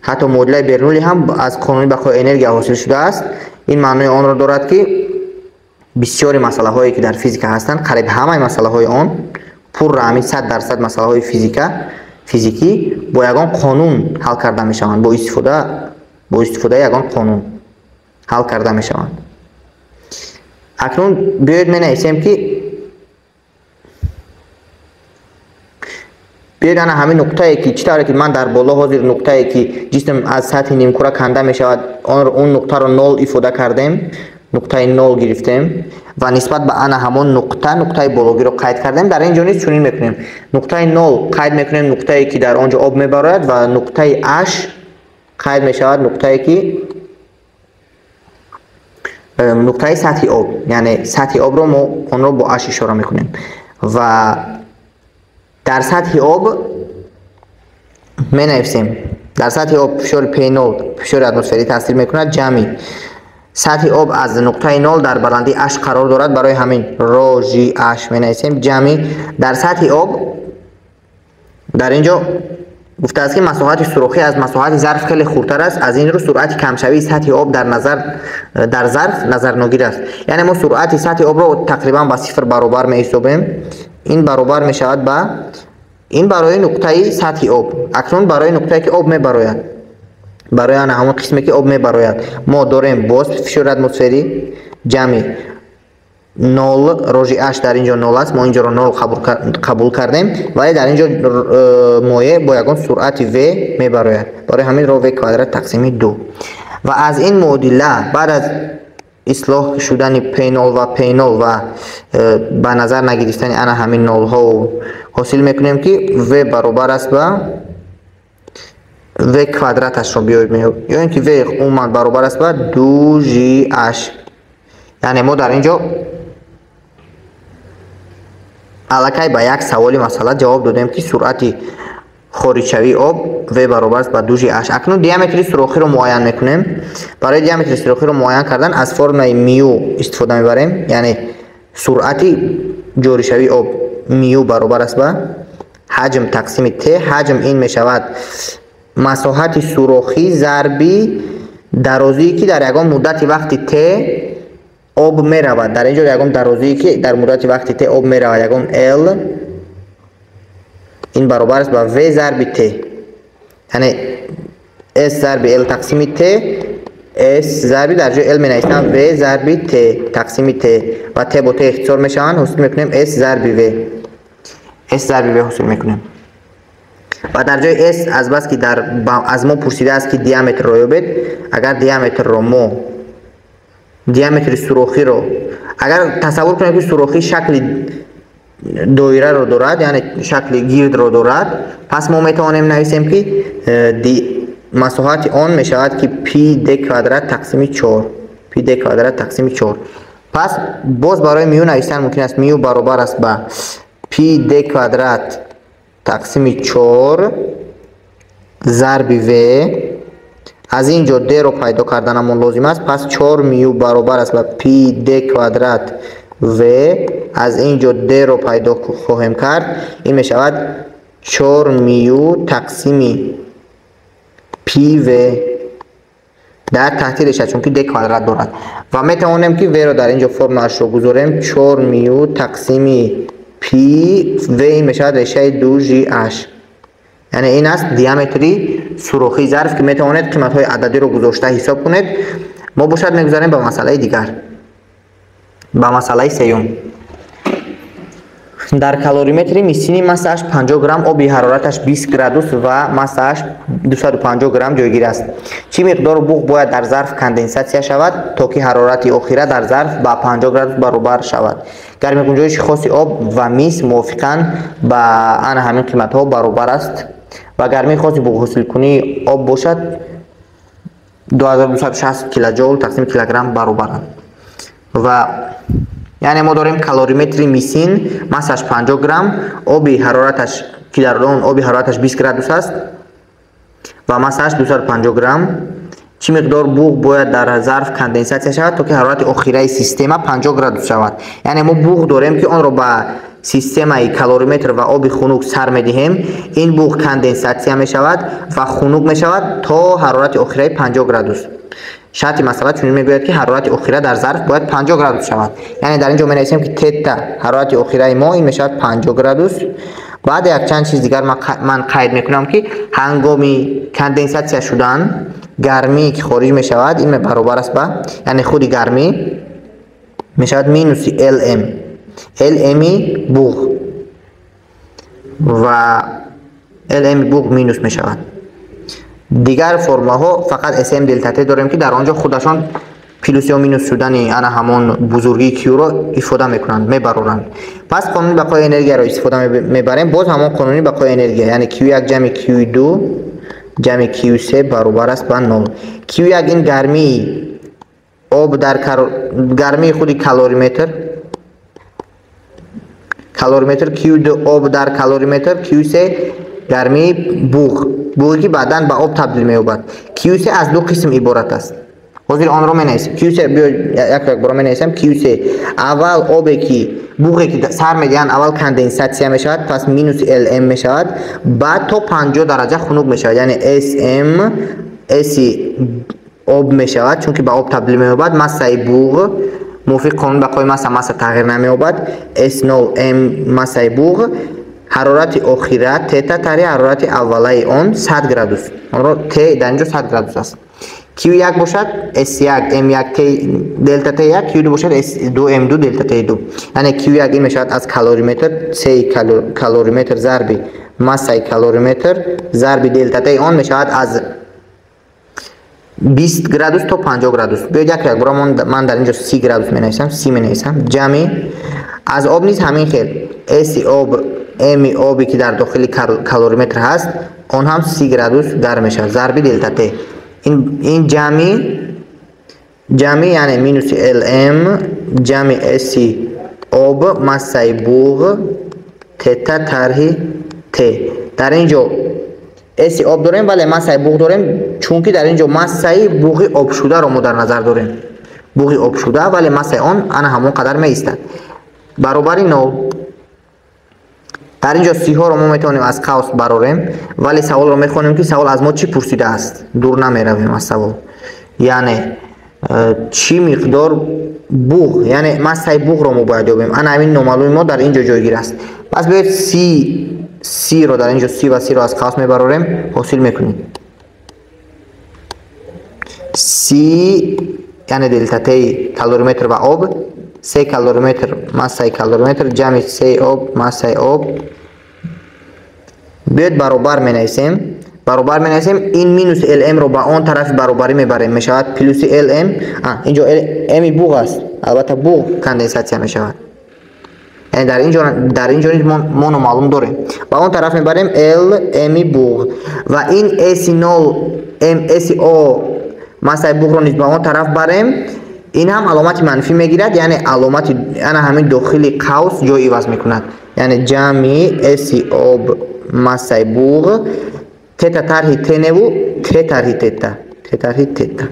Ҳатто муодилаи Бернулли ҳам аз қонуни бақои энергия ҳосил шудааст. Ин маънои онро дорад, ки бисёри масъалаҳое ки дар физика ҳастанд, қариб ҳамаи масъалаҳои он, пурра ҳамин 100% масъалаҳои физикӣ бо ягон қонун ҳал карда мешаванд, бо истифодаи ягон қонун ҳал карда мешаванд. Акнун биёед менависем, ки биёед ана ҳамин нуқтае ки чӣ тавре ки ман дар боло ҳозир нуқтае ки ҷисм аз сатҳи нимкура канда мешавад, он нуқтаро нол ифода кардем, нуқтаи нол гирифтем ва нисбат ба ана ҳамон нуқта нуқтаи бологиро қайд кардем. Дар ин ҷо низ чунин мекунем. Нуқтаи нол қайд мекунем, нуқтае ки дар он ҷо об мебарояд, ва нуқтаи аш қайд мешавад, нуқтае ки нуқтаи сатҳи об, яъне сатҳи обро мо онро бо аш ишора мекунем. Ва дар сатҳи об менависем. Дар сатҳи об фишори P0, фишори атмосферӣ таъсир мекунад, ҷамъи сатҳи об аз нуқтаи нол дар баландии аш қарор дорад, барои ҳамин ро Ж H менависем, ҷамъи дар сатҳи об дар ин ҷо гуфтааст, ки масоҳати сурохӣ аз масоҳати зарф хеле хурдтар аст, аз ин рӯ суръати камшавии сатҳи об дар зарф назарногир аст. Яъне мо суръати сатҳи обро тақрибан ба сифр баробар меҳисобем. Ин баробар мешавад ба ин барои нуқтаи сатҳи об. Акнун барои нуқтае ки об мебарояд, барои ана ҳамон қисме ки об мебарояд, мо дорем боз фишори атмосферӣ ҷамъи нол рожи аш дар ин ҷо нол аст, мо ин ҷоро нол қабул кардем, вале дар ин ҷо моеъ бо ягон суръати в мебарояд, барои ҳамин ро в квадрат тақсими 2. Ва аз ин муодила баъд аз ислоҳ шудани P0 ва P0 ва ба назар нагирифтани ана ҳамин нолҳо ҳосил мекунем, ки V баробар аст ба V квадраташро биёед, ё ин ки V умуман баробар аст ба 2GH. Яъне мо дар ин ҷо аллакай ба як саволи масъала ҷавоб додем, ки суръати хориҷшавии об V баробар аст ба 2GH. Акнун диаметри сурохиро муайян мекунем. Барои диаметри сурохиро муайян кардан аз формулаи мю истифода мебарем, яъне суръати ҷоришавии об мю баробар аст ба ҳаҷм тақсими т. Ҳаҷм ин мешавад масоҳати сурохӣ зарби дарозие, ки дар ягон муддати вақти т об меравад. Дар ин ҷо ягон дарозие, ки дар муддати вақти т об меравад, ягон l, ин баробар аст ба v зарби т, яъне s зарби l тақсими т. S зарби, дар ҷои l менависам v зарби т тақсими т, ва т бо т ихтисор мешаванд. Ҳосил мекунем s зарби v, s зарби v ҳосил мекунем. Ва дар ҷои s, азбаски аз мо пурсидааст, ки диаметрро ёбед, агар диаметрро мо, диаметри сурохиро агар тасаввур кунем, ки сурохӣ шакли доираро дорад, яъне шакли гирдро дорад, пас мо метавонем нависем, ки масоҳати он мешавад, ки пи д квадрат тақсими 4, пи д квадрат тақсими 4. Пас боз барои мю нависан мумкин аст: мю баробар аст ба пи д квадрат тақсими 4 зарби в. Аз ин ҷо д-ро пайдо карданамон лозим аст. Пас 4 мю баробар аст ба пи д квадрат в. Аз ин ҷо д-ро пайдо хоҳем кард, ин мешавад 4 мю тақсими пи в дар таҳти реша, чунки д квадрат дорад. Ва метавонем, ки в-ро дар ин ҷо формулашро гузорем: 4 мю тақсими пи в, ин мешавад решаи 2 жи h. Яъне ин аст диаметри сурохии зарф, ки метавонед қиматҳои ададиро гузошта ҳисоб кунед. Мо бошад мегузарем ба масъалаи дигар, ба масъалаи сеюм. Дар калориметри мисини массааш 50 грамм оби ҳарораташ 20 градус ва массааш 250 грамм ҷойгир аст. Чӣ миқдор буғ бояд дар зарф конденсатсия шавад, то ки ҳарорати охира дар зарф ба 50 градус баробар шавад? Гарми гунҷоиши хоси об ва мис мувофиқан ба ана ҳамин қиматҳо баробар аст ва гармии хоси буғҳосилкунии об бошад 2260 килоҷоул тақсими килограмм баробаранд. Ва яъне мо дорем калориметри мисин, массаш 50 грамм, оби ҳарораташ, ки дар он оби ҳарораташ 20 градус аст ва массааш 250 грамм. Чӣ миқдор буғ бояд дар зарф конденсатсия шавад, то ки ҳарорати охираи система 50 градус шавад? Яъне мо буғ дорем, ки онро ба системаи калориметр ва оби хунук сар медиҳем. Ин буғ конденсатсия мешавад ва хунук мешавад то ҳарорати охираи 50 градус. Шарти масъала чунин мегӯяд, ки ҳарорати охира дар зарф бояд 50 градус шавад. Яъне дар ин ҷо менависем, ки тета, ҳарорати охираи мо, ин мешавад 50 градус. Баъд якчанд чиз дигар ман қайд мекунам, ки ҳангоми конденсатсия шудан гармие, ки хориҷ мешавад, ин баробар аст ба, яъне худи гармӣ мешавад минуси лм, лми буғ, ва лми буғ минус мешавад. Дигар формулаҳо фақат см делта т дорем, ки дар он ҷо худашон плюс ё минус шудани ана ҳамон бузургии q-ро ифода мекунанд, мебароранд. Пас қонуни бақои энергияро истифода мебарем. Боз ҳамон қонуни бақои энергия, яъне q1 ҷамъи q2 ҷамъи q3 баробар аст ба 0. Q1 ин гармии об дар гармии худи калориметр, q2 об дар калориметр, q3 гармии буғ, буғе, ки баъдан ба об табдил меёбад. Q3 аз ду қисм иборат аст, ҳозир онро менависем. Q3 биё, як як бора менависем. Q3 аввал обе, ки буғе, ки сар медиҳанд, аввал конденсатсия мешавад, пас минус лм мешавад, баъд то 50 дараҷа хунук мешавад, яъне см, с об мешавад, чунки ба об табдил меёбад. Массаи буғ мувофиқи қонуни бақои масса, масса тағйир намеёбад, с0 м массаи буғ. Ҳарорати охира тета тари ҳарорати аввалаи он 100 градус, онро т дар ин ҷо 100 градус аст. Q1 бошад S1 M1 T делта T1, Q2 бошад S2 M2 делта T2. Яъне Q1 ин мешавад аз калориметр C калориметр зарби массаи калориметр зарби делта T, он мешавад аз 20 градус то 50 градус. Биёед як як бора ман дар инҷо 30 градус менависам, 30 менависам. Ҷамъи аз об низ ҳамин хел S об М оби ки дар дохили калориметр ҳаст, он ҳам 30 градус гарм мешавад. Зарби делта Т. Ин ҷамъи яъне минуси ЛМ ҷамъи S об массаи буғ тета тарҳи Т. Дар ин ҷо S об дорем, вале массаи буғ дорем, чунки дар ин ҷо массаи буғи обшударо мо дар назар дорем. Буғи обшуда, вале массаи он ана ҳамон қадар меистад. Баробари 0. Дар ин ҷо сиҳоро мо метавонем аз қавс барорем, вале саволро мехонем, ки савол аз мо чӣ пурсидааст. Дур намеравем аз савол. Яъне чӣ миқдор буғ, яъне массаи буғро мо бояд ёбем. Ана ҳамин номаълуми мо дар ин ҷо ҷойгир аст. Пас биёед си-ро дар ин ҷо си ва си-ро аз қавс мебарорем, ҳосил мекунем. Си яъне делта Т калориметр ва об, се калориметр массаи калориметр ҷамъи се об массаи об. Биёед баробар менависем. Баробар менависем, ин минус ЛМ-ро ба он тарафи баробарӣ мебарем, мешавад плюси ЛМ. Инҷо М буғ аст, албатта буғ конденсатсия мешавад. Яъне дар ин ҷо низ мо номаълум дорем. Ба он тараф мебарем Л М буғ ва ин С0 М С О массаи буғро низ ба он тараф барем, ин ҳам аломати манфӣ мегирад, яъне аломати ана ҳамин дохили қавс ҷой иваз мекунад. Яъне ҷамъи С об массаи буғ тета тарҳи Т неву Т тарҳи тета, Т тарҳи тета.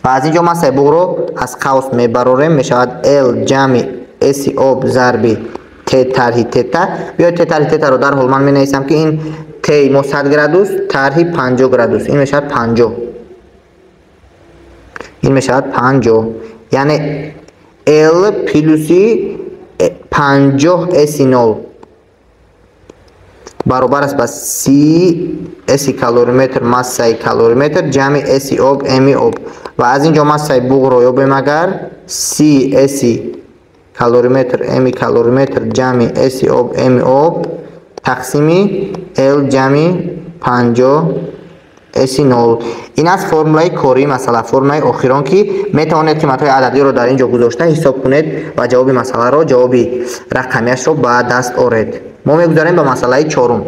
Ва аз ин ҷо массаи буғро аз қавс мебарорем, мешавад Л ҷамъи С об зарби Т тарҳи тета. Биёед Т тарҳи тетаро дарҳол ман менависам, ки ин Т мо 100 градус тарҳи 50 градус, ин мешавад 50. Ин мешавад 50. Яъне Л плюси 50 С0 баробар аст ба 30 С калориметр массаи калориметр ҷамъи С об М об. Ва аз ин ҷо массаи буғро ёбем, агар 30 С калориметр М калориметр ҷамъи С об М об тақсими Л ҷамъи 50 С0. Ин аст формулаи кории масъала, формулаи охирон, ки метавонед қиматҳои ададиро дар ин ҷо гузошта ҳисоб кунед ва ҷавоби масъаларо, ҷавоби рақамияшро ба даст оред. Мо мегузарем ба масъалаи чорум.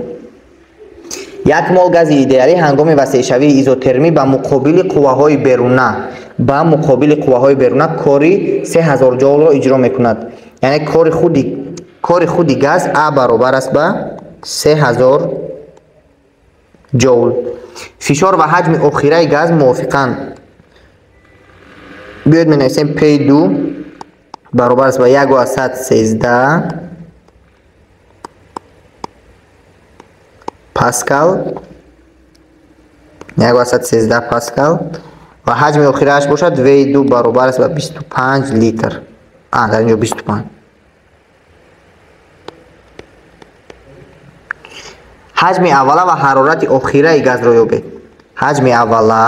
Як мол гази идеалӣ ҳангоми васеъшавии изотермӣ ба муқобили қувваҳои беруна, ба муқобили қувваҳои беруна кори 3000 ҷоулро иҷро мекунад. Яъне кори худи газ А баробар аст ба 3000 ҷоул. Фишор ва ҳаҷми охираи газ мувофиқанд. Биёед менависем P2 баробар аст ба 1.13 паскал, 1.13 паскал ва ҳаҷми охирааш бошад V2 баробар аст ба 25 литр. Дар инҷо 25. Ҳаҷми аввала ва ҳарорати охираи газро ёбед. Ҳаҷми аввала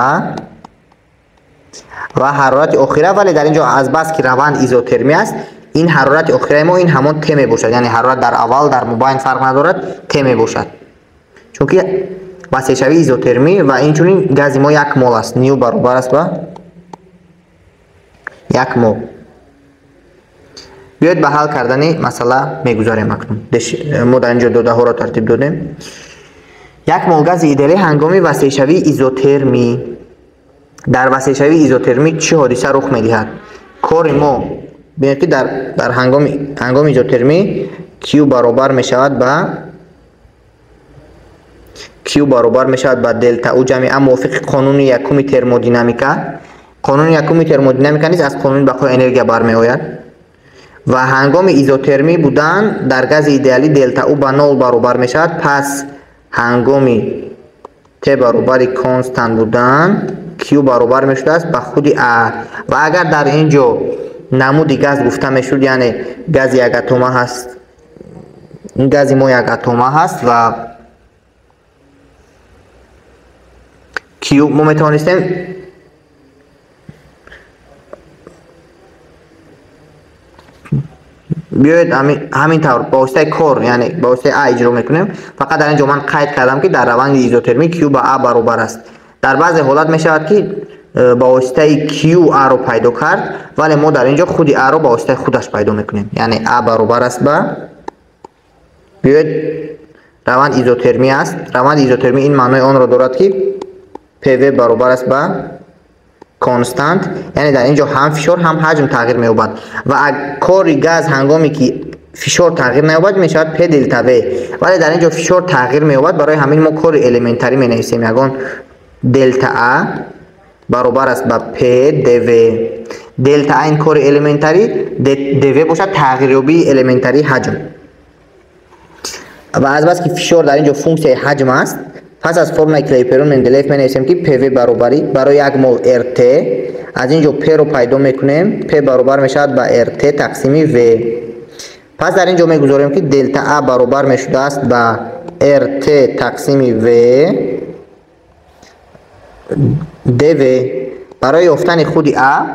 ва ҳарорати охира, вале дар ин ҷо азбаски раванд изотермӣ аст, ин ҳарорати охираи мо ин ҳамон Т мебошад. Яъне ҳарорат дар аввал, дар мубайн фарқ надорад, Т мебошад. Чунки васеъшавии изотермӣ ва инчунин гази мо як мол аст. Ню баробар аст ба як мол. Биёед ба ҳал кардани масъала мегузарем акнун. Мо дар ин ҷо додаҳоро тартиб додем. Як мол гази идеалӣ ҳангоми васеъшавии изотермӣ. Дар васеъшавии изотермӣ чӣ ҳодиса рух медиҳад? Кори мо, бинед ки дар ҳангоми изотермӣ Q баробар мешавад ба Q баробар мешавад ба делта U ҷамъи А мувофиқи қонуни якуми термодинамика. Қонуни якуми термодинамика низ аз қонуни бақои энергия бармеояд. Ва ҳангоми изотермӣ будан дар гази идеалӣ делта U ба 0 баробар мешавад. Пас ҳангоми Т баробари констант будан Q баробар мешудааст ба худи А. Ва агар дар ин ҷо намуди газ гуфта мешуд, яъне гази як атома ҳаст, ин гази мо як атома ҳаст ва Q мо метавонистем биёед ҳамин тавр ба воситаи кор, яъне ба воситаи А иҷро мекунем. Фақат дар ин ҷо ман қайд кардам, ки дар раванди изотермӣ Q ба А баробар аст. Дар баъзе ҳолат мешавад, ки ба воситаи Q A-ро пайдо кард, вале мо дар ин ҷо худи A-ро ба воситаи худаш пайдо мекунем. Яъне A баробар аст ба, биёед, раванд изотермӣ аст. Раванди изотермӣ ин маънои онро дорад, ки PV баробар аст ба констант, яъне дар ин ҷо ҳам фишор, ҳам ҳаҷм тағйир меёбад ва кори газ ҳангоме ки фишор тағйир наёбад, мешавад P делта V. Вале дар ин ҷо фишор тағйир меёбад, барои ҳамин мо кори элементарӣ менависем. Ягон делта А баробар аст ба P dV. Делта А ин кори элементарӣ, dV бошад тағйирёбии элементарии ҳаҷм. Ва аз бас ки фишор дар ин ҷо функсияи ҳаҷм аст, пас аз формулаи Клейперон Менделеев менависем, ки PV баробари барои як мол RT. Аз ин ҷо P-ро пайдо мекунем. P баробар мешавад ба RT тақсими V. Пас дар ин ҷо мегузорем, ки делта А баробар мешудааст ба RT тақсими V dV. Барои ёфтани худи А,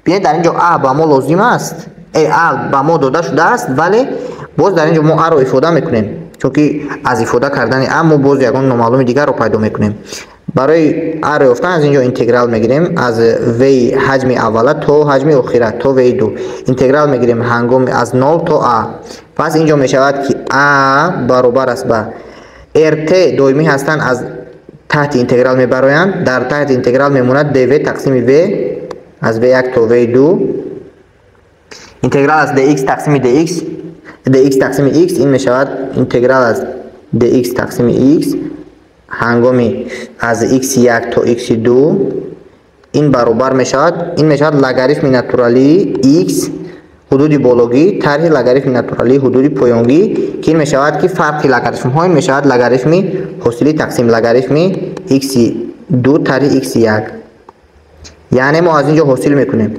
бинед, дар ин ҷо А ба мо лозим аст, А ба мо дода шудааст, вале боз дар ин ҷо мо А-ро ифода мекунем, чунки аз ифода кардани А мо боз ягон номаълуми дигарро пайдо мекунем. Барои А-ро ёфтан аз ин ҷо интеграл мегирем аз V ҳаҷми аввала то ҳаҷми охира, то V2 интеграл мегирем ҳангоми аз 0 то А. Пас ин ҷо мешавад, ки А баробар аст ба RT, доимӣ ҳастанд, аз таҳти интеграл мебароянд, дар таҳти интеграл мемонад dV тақсими V аз V1 то V2. Интеграл аз dx тақсими dx, dx тақсими x, ин мешавад интеграл аз dx тақсими x ҳангоми аз x1 то x2. Ин баробар мешавад, ин мешавад логарифми натуралии x ҳудуди бологӣ тарҳи логарифми натуралии ҳудуди поёнгӣ, ки ин мешавад, ки фарқи логарифмҳо, ин мешавад логарифми ҳосили тақсим логарифми x2 тарҳи x1. Яъне мо аз ин ҷо ҳосил мекунем,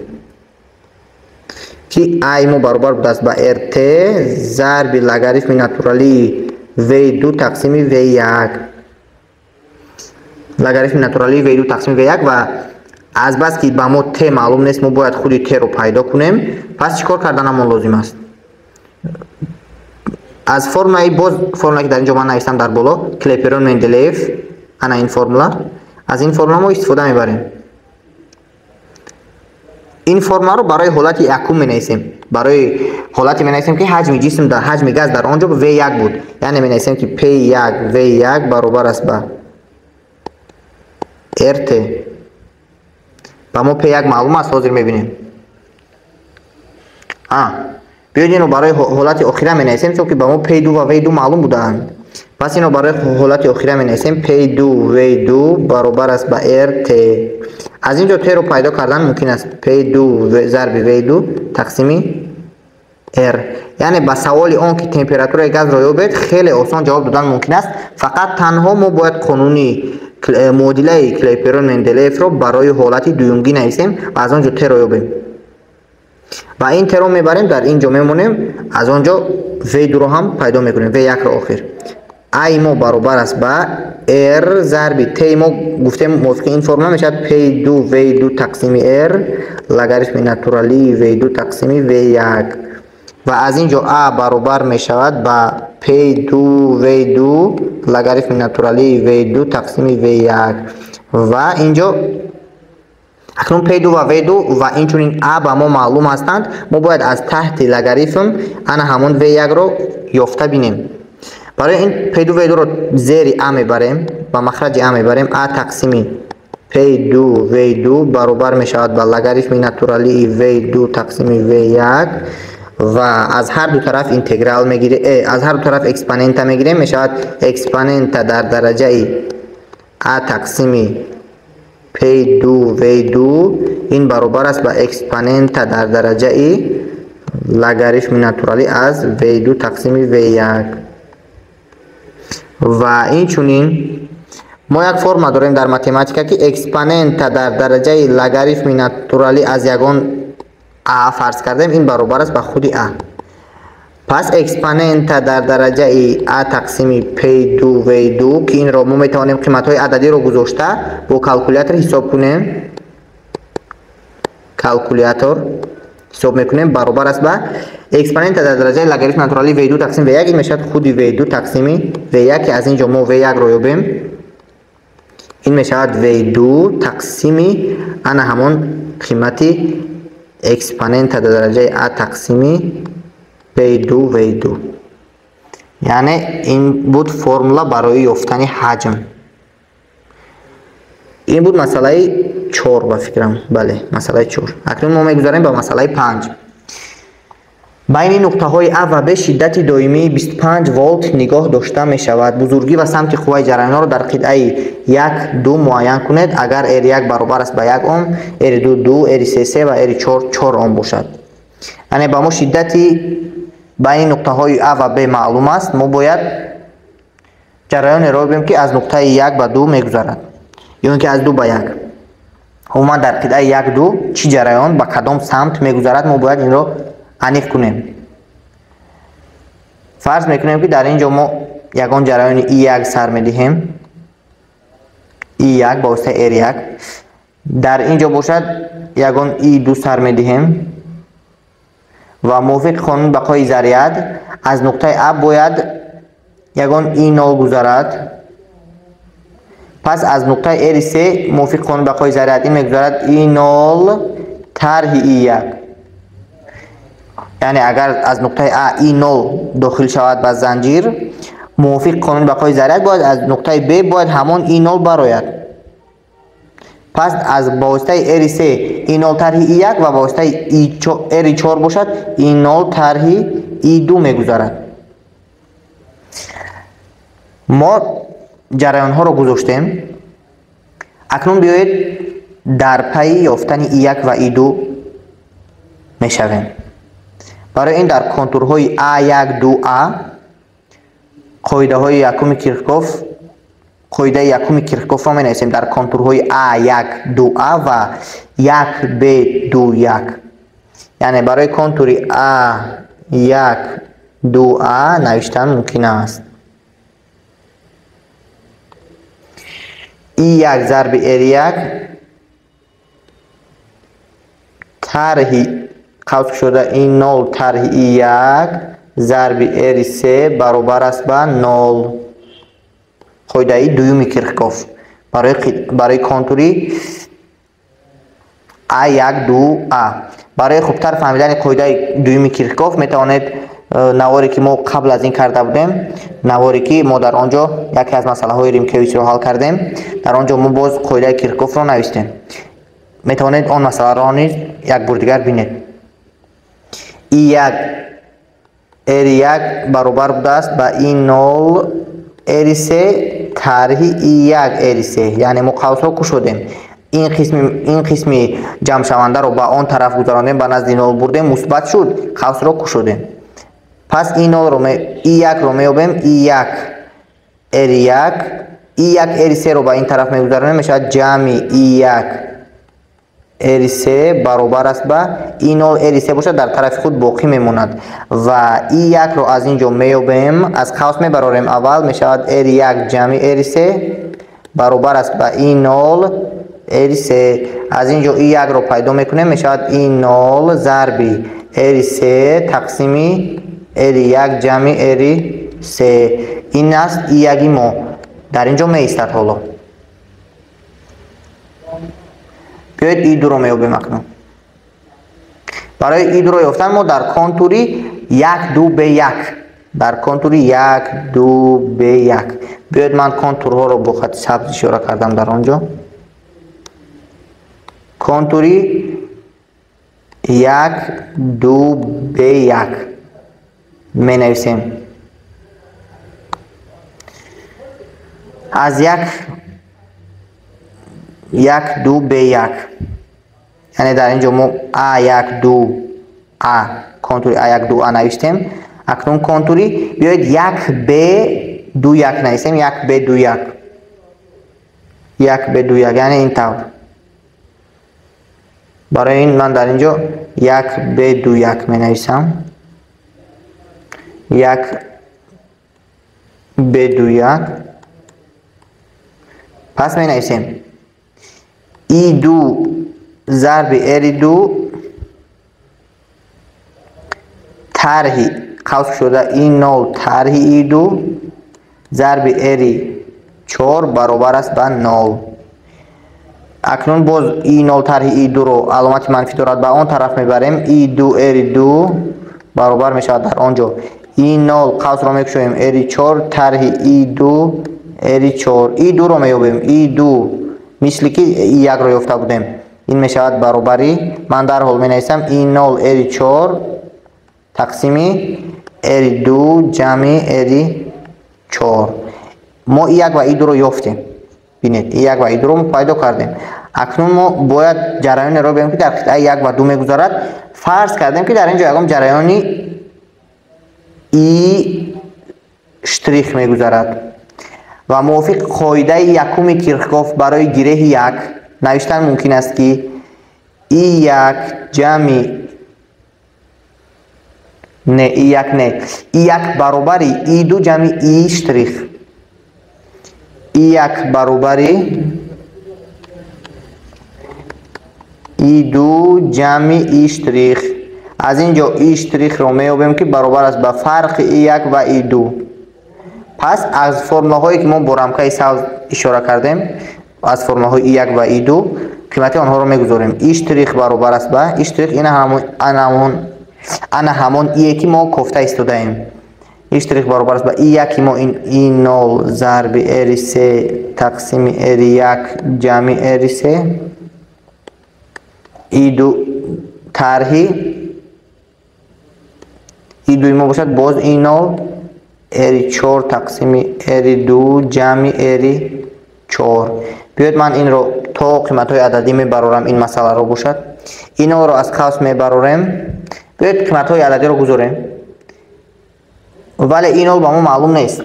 ки а мо баробар будааст ба rt зарби логарифми натуралии v2 тақсими v1, логарифми натуралии v2 тақсими v1. Ва аз бас ки ба мо t маълум нест, мо бояд худи t-ро пайдо кунем. Пас чӣ кор карданамон лозим аст? Аз формулаи, боз формулае, ки дар ин ҷо ман навистам дар боло, Клеперон Менделеев, ана ин формула, аз ин формула мо истифода мебарем. Ин формуларо барои ҳолати якум менависем, барои ҳолате менависем, ки ҳаҷми ҷисм дар ҳаҷми газ дар он ҷо v1 буд. Яъне менависем, ки p1 v1 баробар аст ба rt. Ба мо p1 маълум аст, ҳозир мебинем. Биёед, инро барои ҳолати охира менависем, чунки ба мо p2 ва v2 маълум будаанд. Пас инро барои ҳолати охира менависем: p2 v2 баробар аст ба rt. Аз ин ҷо t-ро пайдо кардан мумкин аст: p2 зарби v2 тақсими r. Яъне ба саволи он ки температураи газро ёбед, хеле осон ҷавоб додан мумкин аст. Фақат танҳо мо бояд қонуни муодилаи Клейперон Менделеевро барои ҳолати дуюмгӣ нависем ва аз он ҷо t-ро ёбем ва ин t-ро мебарем, дар ин ҷо мемонем, аз он ҷо v2-ро ҳам пайдо мекунем, v1-ро. Охир а мо баробар аст ба r зарби t, мо гуфтем, мувофиқи ин формула мешавад p2 v2 тақсими r логарифми натуралии v2 тақсими v1. Ва аз ин ҷо а баробар мешавад ба p2 v2 логарифми натуралии v2 тақсими v1. Ва ин ҷо акнун p2 ва v2 ва инчунин а ба мо маълум ҳастанд. Мо бояд аз таҳти логарифм ана ҳамон v1-ро ёфта бинем. Барои ин p2 v2-ро зери а мебарем, ба махраҷи а мебарем. А тақсими p2 v2 баробар мешавад ба логарифми натуралии v2 тақсими v1. Ва аз ҳар ду тараф интеграл мегирем, аз ҳар ду тараф экспонента мегирем, мешавад экспонента дар дараҷаи а тақсими p2 v2, ин баробар аст ба экспонента дар дараҷаи логарифми натуралӣ аз v2 тақсими v1. Ва инчунин мо як формула дорем дар математика, ки экспонента дар дараҷаи логарифми натуралӣ аз ягон а фарз кардем, ин баробар аст ба худи а. Пас экспонента дар дараҷаи а тақсими p2 v2, ки инро мо метавонем қиматҳои ададиро гузошта бо калкулятор ҳисоб кунем, калкулятор ҳисоб мекунем, баробар аст ба экспонента дар дараҷаи логарифми натуралии v2 тақсим v1, ин мешавад худи v2 тақсими v1, ки аз ин ҷо мо v1-ро ёбем. Ин мешавад V2 тақсими ана ҳамон қимати экспонента дар дараҷаи А тақсими P2 V2. Яъне ин буд формула барои ёфтани ҳаҷм. Ин буд масъалаи 4 ба фикрам. Бале, масъалаи 4. Акнун мо мегузарем ба масъалаи 5. Байни нуқтаҳои А ва Б шиддати доимии 25 волт нигоҳ дошта мешавад. Бузургӣ ва самти қувваи ҷараёнҳоро дар қитъаи 1, 2 муайян кунед, агар R1 баробар аст ба 1 ом, R2 2, R3 3 ва R4 4 ом бошад. Яъне ба мо шиддати байни нуқтаҳои А ва Б маълум аст. Мо бояд ҷараёнеро ёбем, ки аз нуқтаи 1 ба 2 мегузарад ё ин ки аз 2 ба 1. Умуман дар қитъаи 1, 2 чӣ ҷараён ба кадом самт мегузарад, мо бояд инро аниқ кунем. Фарз мекунем, ки дар ин ҷо мо ягон ҷараёни И1 сар медиҳем. И1 ба воситаи R1. Дар ин ҷо бошад ягон И2 сар медиҳем ва мувофиқи қонуни бақои заряд аз нуқтаи А бояд ягон И0 гузарад. Пас аз нуқтаи R3 мувофиқи қонуни бақои заряд ин мегузарад И0 тарҳи И1. Яъне агар аз нуқтаи А И0 дохил шавад ба занҷир, мувофиқи қонуни бақои заряд бояд аз нуқтаи Б бояд ҳамон И0 барояд. Пас аз ба воситаи R3 И0 тарҳи И1 ва ба воситаи R4 бошад И0 тарҳи И2 мегузарад. Мо ҷараёнҳоро гузоштем. Акнун биёед дар пайи ёфтани И1 ва И2 мешавем. Барои ин дар контурҳои А1, 2А қоидаҳои якуми Кирхгоф, қоидаи якуми Кирхгофро менависем дар контурҳои А1, 2А ва 1, Б, 2, 1. Яъне барои контури А1, 2А навиштан мумкин аст. И1 зарби R1 тарҳи қавс шуда И0 тарҳи И1 зарби R3 баробар аст ба 0. Қоидаи дуюми Кирхгоф барои контури А1, 2А. Барои хубтар фаҳмидани қоидаи дуюми Кирхгоф метавонед наворе ки мо қабл аз ин карда будем, наворе ки мо дар он ҷо яке аз масъалаҳои Римкевичро ҳал кардем, дар он ҷо мо боз қоидаи Кирхгофро навиштем. Метавонед он масъаларо низ як бор дигар бинед. И1 R1 баробар будааст ба И0 R3 тарҳи И1 R3. Яъне мо қавсҳо кушодем. Ин қисми ҷамъшавандаро ба он тараф гузарондем, ба назди 0 бурдем, мусбат шуд, қавсро кушодем. Пас И0-ро И1-ро меёбем, И1 R1, И1 R3-ро ба ин тараф мегузаронем, мешавад ҷамъи И1 R3 баробар аст ба И0 R3 бошад, дар тарафи худ боқӣ мемонад ва И1-ро аз ин ҷо меёбем, аз қавс мебарорем аввал, мешавад R1 ҷамъи R3 баробар аст ба И0 R3. Аз ин ҷо И1-ро пайдо мекунем, мешавад И0 зарби R3 тақсими R1 ҷамъи R3. Ин аст И1-и мо. Дар ин ҷо меистад ҳоло. Биёед И2-ро меёбем акнун. Барои И2-ро ёфтан мо дар контури 1, 2, Б1, дар контури 1, 2, Б1. Биёед ман контурҳоро бо хати сабз ишора кардам дар он ҷо. Контури 1, 2, Б1 менависем. Аз 1, 1, 2, Б1. Яъне дар ин ҷо мо А1, 2, А, контури А1, 2, А навиштем. Акнун контури биёед 1, Б, 2, 1 нависем. 1, Б, 2, 1. 1, Б, 2, 1. Яъне ин тавр. Барои ин ман дар ин ҷо 1, Б, 2, 1 менависам. 1, Б, 2, 1. Пас менависем И2 зарби R2 тарҳи қавс шуда И0 тарҳи И2 зарби R4 баробар аст ба 0. Акнун боз I0 тарҳи I2-ро аломати манфӣ дорад, ба он тараф мебарем. I2 R2 баробар мешавад дар он ҷо I0 қавсро мекушоем R4 тарҳи I2 R4. I2-ро меёбем. I2 мисли ки I1-ро ёфта будем. Ин мешавад баробари, ман дарҳол менависам I0 R4 тақсими R2 ҷамъи R4. Мо I1 ва I2-ро ёфтем. Бинед, I1 ва I2-ро мо пайдо кардем. Акнун мо бояд ҷараёнеро бибинем, ки дар қитъаи 1 ва 2 мегузарад. Фарз кардем, ки дар ин ҷо ягон ҷараёни I штрих мегузарад ва мувофиқи қоидаи якуми Кирхгоф барои гиреҳи 1 навиштан мумкин аст, ки I1 ҷамъи не I1 не I1 баробари I2 ҷамъи I штрих. I1 баробари I2 ҷамъи I штрих. Аз ин ҷо I штрихро меёбем, ки баробар аст ба фарқи I1 ва I2. Пас аз формулаҳое, ки мо бо рамкаи сабз ишора кардем, аз формулаҳои I1 ва I2 қимати онҳоро мегузорем. I штрих баробар аст ба I штрих ина ҳамон I ки мо кофта истодаем. I штрих баробар аст ба I1 мо ин I0 зарби R3 тақсими R1 ҷамъи R3 I2 тарҳи I2 мо бошад боз I0 R4 тақсими R2 ҷамъи R4. Биёед ман инро то қиматҳои ададӣ мебарорам, ин масъаларо бошад. I0-ро аз қавс мебарорем. Биёед қиматҳои ададиро гузорем. Вале I0 ба мо маълум нест.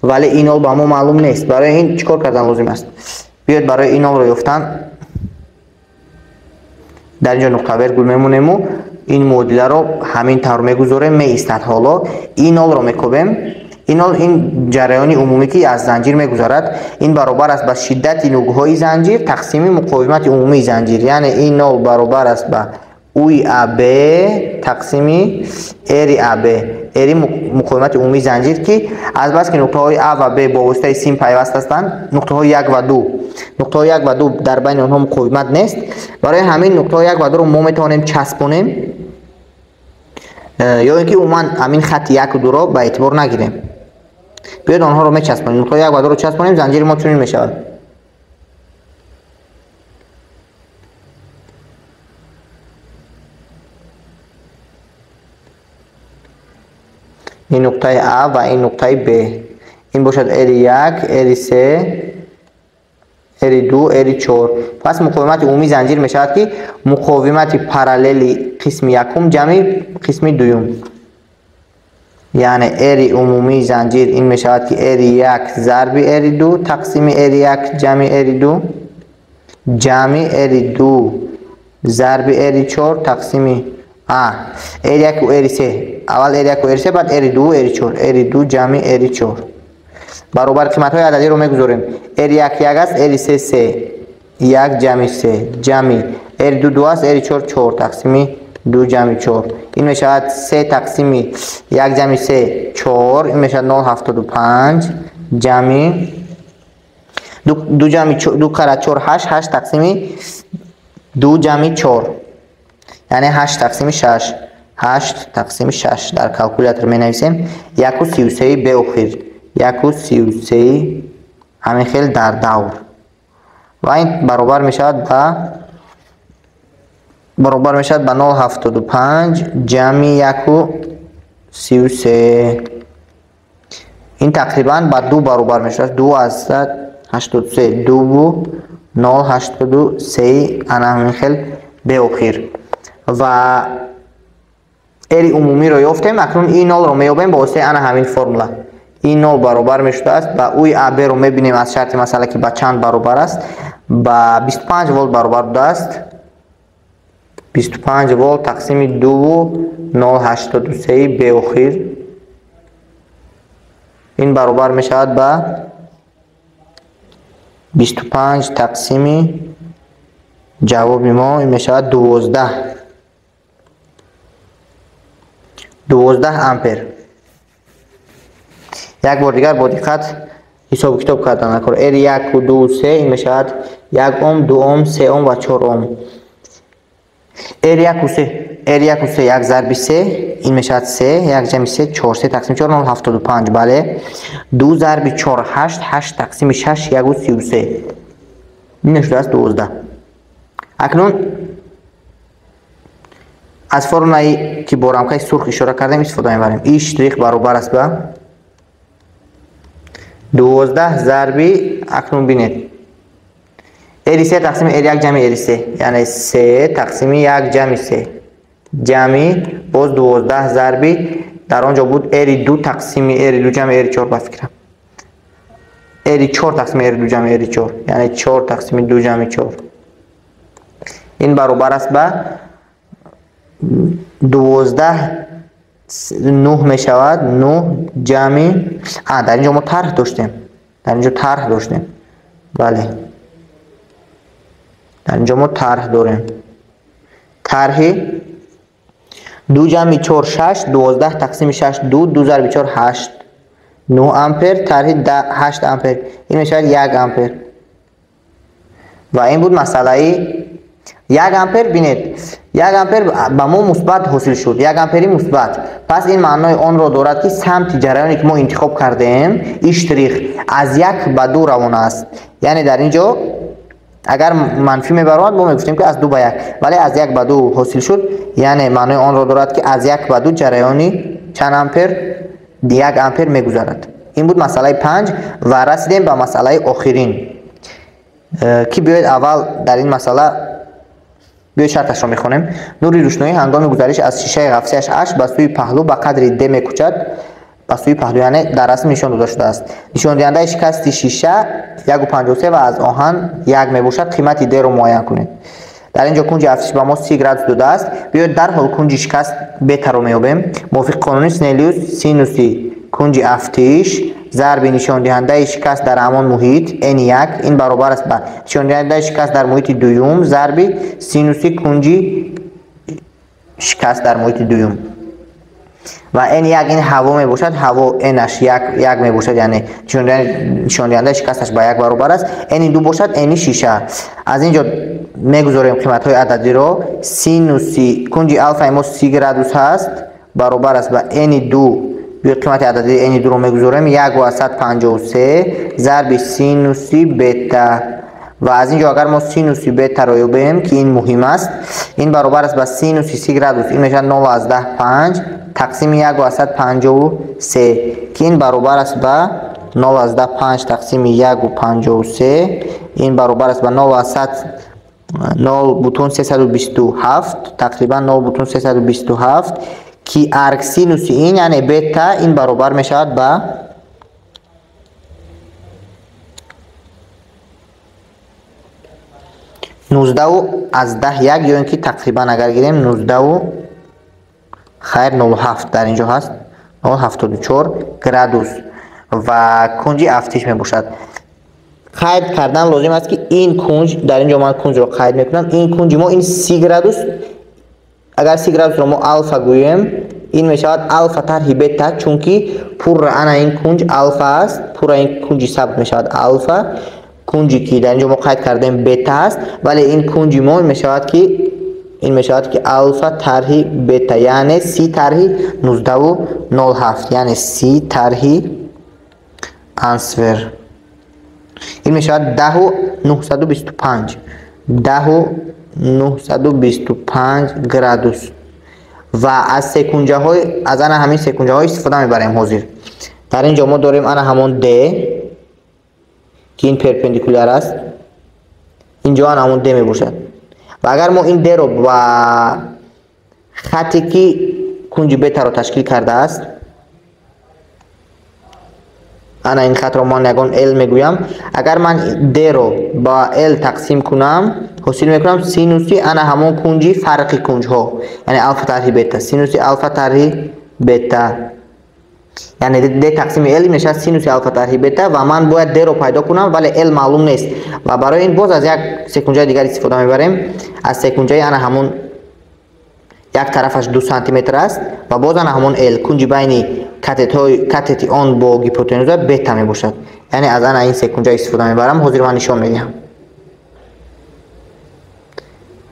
Вале I0 ба мо маълум нест. Барои ин чӣ кор кардан лозим аст? Биёед барои I0-ро ёфтан дар ин ҷо нуқта вергул мемонему ин муодиларо ҳамин тавр мегузорем, меистад. Ҳоло I0-ро мекобем. I0 ин ҷараёни умумӣ, ки аз занҷир мегузарад, ин баробар аст ба шиддати нугҳои занҷир тақсими муқовимати умумии занҷир. Яъне I0 баробар аст ба UAB тақсими RAB. R муқовимати умумии занҷир, ки аз бас ки нуқтаҳои А ва Б бо воситаи сим пайваст ҳастанд, нуқтаҳои 1 ва 2. Нуқтаҳои 1 ва 2 дар байни онҳо муқовимат нест. Барои ҳамин нуқтаҳои 1 ва 2-ро мо метавонем часпонем ё ин ки умуман ҳамин хати 1 ва 2-ро ба эътибор нагирем. Биёед онҳоро мечаспонем. Нуқтаҳои 1 ва 2-ро часпонем, занҷири мо чунин мешавад. Ин нуқтаи А ва ин нуқтаи Б. Ин бошад R1, R3, R2, R4. Пас муқовимати умумии занҷир мешавад, ки муқовимати параллели қисми якум ҷамъи қисми дуюм. Яъне R умумии занҷир ин мешавад, ки R1 зарби R2 тақсими R1 ҷамъи R2 ҷамъи R2 зарби R4 тақсими R1 ва R3. Аввал R1 ва R3, баъд R2 ва R4. R2 ҷамъи R4. Баробар қиматҳои ададиро мегузорем. R1 1 аст, R3 3. 1 ҷамъи 3 ҷамъи R2 2 аст, R4 4 тақсими 2 ҷамъи 4. Ин мешавад 3 тақсими 1 ҷамъи 3 4, ин мешавад 0.75 ҷамъи 2 ҷамъи 2 кара 4 8, 8 тақсими 2 ҷамъи 4. Яъне 8 тақсими 6. 8 тақсими 6 дар калкулятор менависем. 1.33 беохир. 1.33 ҳамин хел дар давр. Ва ин баробар мешавад ба 0.75 ҷамъи 1.33. Ин тақрибан ба 2 баробар мешавад. 2.83 2.083 ана ҳамин хел беохир. Ва R умумиро ёфтем. Акнун I0-ро меёбем ба воситаи ана ҳамин формула. I0 баробар мешудааст ба UAB-ро мебинем аз шарти масъала, ки ба чанд баробар аст. Ба 25 волт баробар будааст. 25 волт тақсими 2.083 беохир. Ин баробар мешавад ба 25 тақсими ҷавоби мо ин мешавад 12. 12 ампер. Як бор дигар бо диққат Ҳисобу китоб кардан накор. R 1, 2, 3 ин мешавад 1 ом, 2 ом, 3 ом ва 4 ом. R 1 3, R 1 3 1 зарби 3 ин мешавад 3, 1 ҷамъи 3 4, 3 тақсим 4 0,75. Бале. 2 зарби 4 8, 8 тақсими 6 1,33. Ин шудааст 12. Акнун аз формулае ки бо рамкаи сурх ишора кардем истифода мебарем. И штрих баробар аст ба 12 зарби, акнун бинед, R3 тақсими R1 ҷамъи R3, яъне 3 тақсими 1 ҷамъи 3 ҷамъи боз 12 зарби, дар он ҷо буд R2 тақсими R2 ҷамъи R4, ба фикрам R4 тақсими R2 ҷамъи R4, яъне 4 тақсими 2 ҷамъи 4. Ин баробар аст ба 12 9 мешавад, 9 ҷамъи, дар ин ҷо мо тарҳ доштем, дар ин ҷо тарҳ доштем, бале, дар ин ҷо мо тарҳ дорем. Тарҳи 2 ҷамъи 4 6, 12 тақсими 6 2, 2 зарби 4 8, 9 ампер, тарҳи 8 ампер, ин мешавад 1 ампер. Ва ин буд масъалаи 1 ампер. Бинед, 1 ампер ба мо мусбат ҳосил шуд, 1 ампери мусбат. Пас ин маънои онро дорад, ки самти ҷараёне ки мо интихоб кардем, и штрих аз 1 ба 2 равона аст. Яъне дар ин ҷо агар манфӣ мебаромад, мо мегуфтем ки аз 2 ба 1, вале аз 1 ба 2 ҳосил шуд, яъне маънои онро дорад, ки аз 1 ба 2 ҷараёни чанд ампер? 1 ампер мегузарад. Ин буд масъалаи 5 ва расидем ба масъалаи охирин, ки биёед аввал дар ин масъала биёед шарташро мехонем. Нури рӯшноӣ ҳангоми гузариш аз шишаи ғафсияш H ба сӯи паҳлӯ ба қадри D мекӯчад, ба сӯи паҳлӯ, яъне дар расм нишон дода шудааст. Нишондиҳандаи шикасти шиша 1,53 ва аз оҳан 1 мебошад. Қимати D-ро муайян кунед. Дар ин ҷо кунҷи афтиш ба мо 30 градус додааст. Биёед дарҳол кунҷи шикаст бетаро меёбем. Мувофиқи қонуни Снеллиус синуси кунҷи афтиш зарби нишондиҳандаи шикаст дар ҳамон муҳит N1 ин баробар аст ба нишондиҳандаи шикаст дар муҳити дуюм зарби синуси кунҷи шикаст дар муҳити дуюм. Ва N1 ин ҳаво мебошад, ҳаво N-аш 1 мебошад, яъне нишондиҳандаи шикасташ ба 1 баробар аст. N2 бошад N шиша. Аз ин ҷо мегузорем қиматҳои ададиро. Синуси кунҷи алфаи мо 30 градус ҳаст, баробар аст ба N2, биё қимати ададии N2-ро мегузорем 1,53 зарби синуси бета. Ва аз ин ҷо агар мо синуси бетаро ёбем, ки ин муҳим аст, ин баробар аст ба синуси 30 градус, ин мешавад 0,5 тақсими 1,53, ки ин баробар аст ба 0,5 тақсими 1,53, ин баробар аст ба 0,327, тақрибан 0,327, ки арксинуси ин, яъне бета, ин баробар мешавад ба 19,1, ё ин ки тақрибан агар гирем 19,07 дар ин ҷо ҳаст, 0,74 градус ва кунҷи афтиш мебошад. Қайд кардан лозим аст, ки ин кунҷ, дар ин ҷо ман кунҷро қайд мекунам, ин кунҷи мо ин 30 градус. Агар 30 градусро мо алфа гӯем, ин мешавад алфа тарҳи бета, чунки пурра ана ин кунҷ алфа аст, пурра ин кунҷи сабт мешавад алфа, кунҷи ки дар ин ҷо мо қайд кардем бета аст, вале ин кунҷи мо мешавад ки алфа тарҳи бета, яъне 30 тарҳи 19,07, яъне 30 тарҳи ансвер. Ин мешавад 10,925, 10,925 градус. Ва аз секунҷаҳои, аз ана ҳамин секунҷаҳо истифода мебарем ҳозир. Дар ин ҷо мо дорем ана ҳамон D, ки ин перпендикуляр аст, ин ҷо ана ҳамон D мебошад. Ва агар мо ин D-ро ба хате ки кунҷи бетаро ташкил кардааст, ана ин хатро ман ягон L мегӯям, агар ман D-ро ба L тақсим кунам, ҳосил мекунам синуси ана ҳамон кунҷи фарқи кунҷҳо, яъне алфа тарҳи бета, синуси алфа тарҳи бета, яъне D тақсими L мешавад синуси алфа тарҳи бета. Ва ман бояд D-ро пайдо кунам, вале L маълум нест. Ва барои ин боз аз як секунҷаи дигар истифода мебарем. Аз секунҷаи ана ҳамон як тарафаш 2 сантиметр аст ва боз ана ҳамон L, кунҷи байни катети он бо гипотенуза бета мебошад. Яъне аз ана ин секунҷа истифода мебарам. Ҳозир ман нишон медиҳам.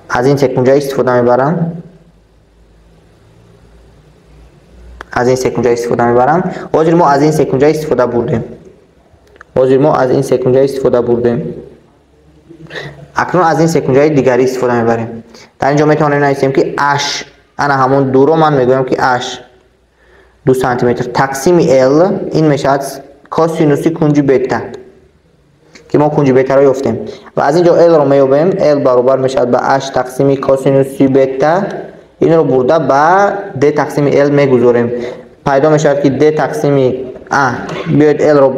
Аз ин секунҷа истифода мебарам. Аз ин секунҷа истифода мебарам. Ҳозир мо аз ин секунҷа истифода бурдем. Ҳозир мо аз ин секунҷа истифода бурдем. Акнун аз ин секунҷаи дигарӣ истифода мебарем. Дар инҷо метавонем нависем, ки h, ана ҳамон дуро ман мегӯям, ки h 2 сантиметр тақсими L ин мешавад косинуси кунҷи бета, ки мо кунҷи бетаро ёфтем. Ва аз инҷо L-ро меёбем. L баробар мешавад ба h тақсими косинуси бета. Инро бурда ба d тақсими L мегузорем. Пайдо мешавад, ки d тақсими а, биёед, L-ро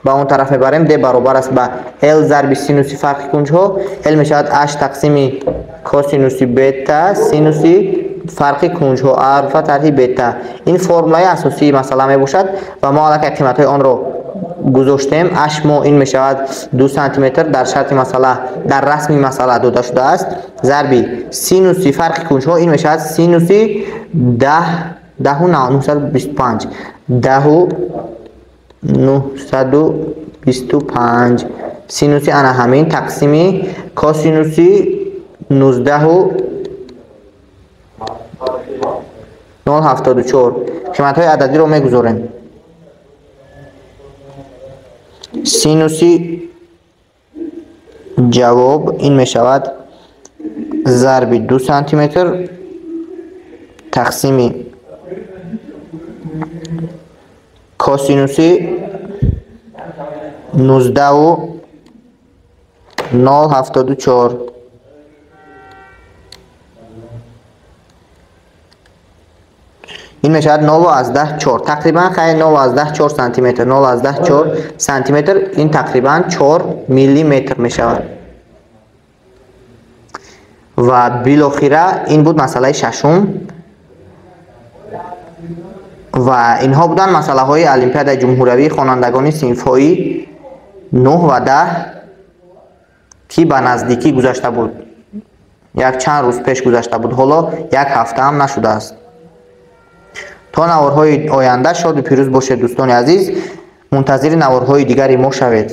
ба он тараф мебарем. D баробар аст ба L зарби синуси фарқи кунҷҳо. L мешавад h тақсими косинуси бета синуси фарқи кунҷҳо алфа тарҳи бета. Ин формулаи асосии масъала мебошад ва мо аллакай қиматҳои онро гузоштем. H мо ин мешавад 2 сантиметр, дар шарти масъала, дар расми масъала дода шудааст, зарби синуси фарқи кунҷҳо ин мешавад синуси 10 10,925, 10,925 синуси ана ҳамин тақсими косинуси 19,074. Қиматҳои ададиро мегузорем. Синуси ҷавоб ин мешавад зарби 2 сантиметр тақсими косинуси 19,074. Ин мешавад 0,4 тақрибан, хай, 0,4 сантиметр, 0,4 сантиметр, ин тақрибан 4 миллиметр мешавад. Ва билохира ин буд масъалаи шашум ва инҳо буданд масъалаҳои Олимпиадаи ҷумҳуриявии хонандагони синфҳои 9 ва 10, ки ба наздикӣ гузашта буд, як чанд рӯз пеш гузашта буд, ҳоло як ҳафта ҳам нашудааст. То наворҳои оянда шоду пирӯз бошед, дӯстони азиз, мунтазири наворҳои дигари мо шавед.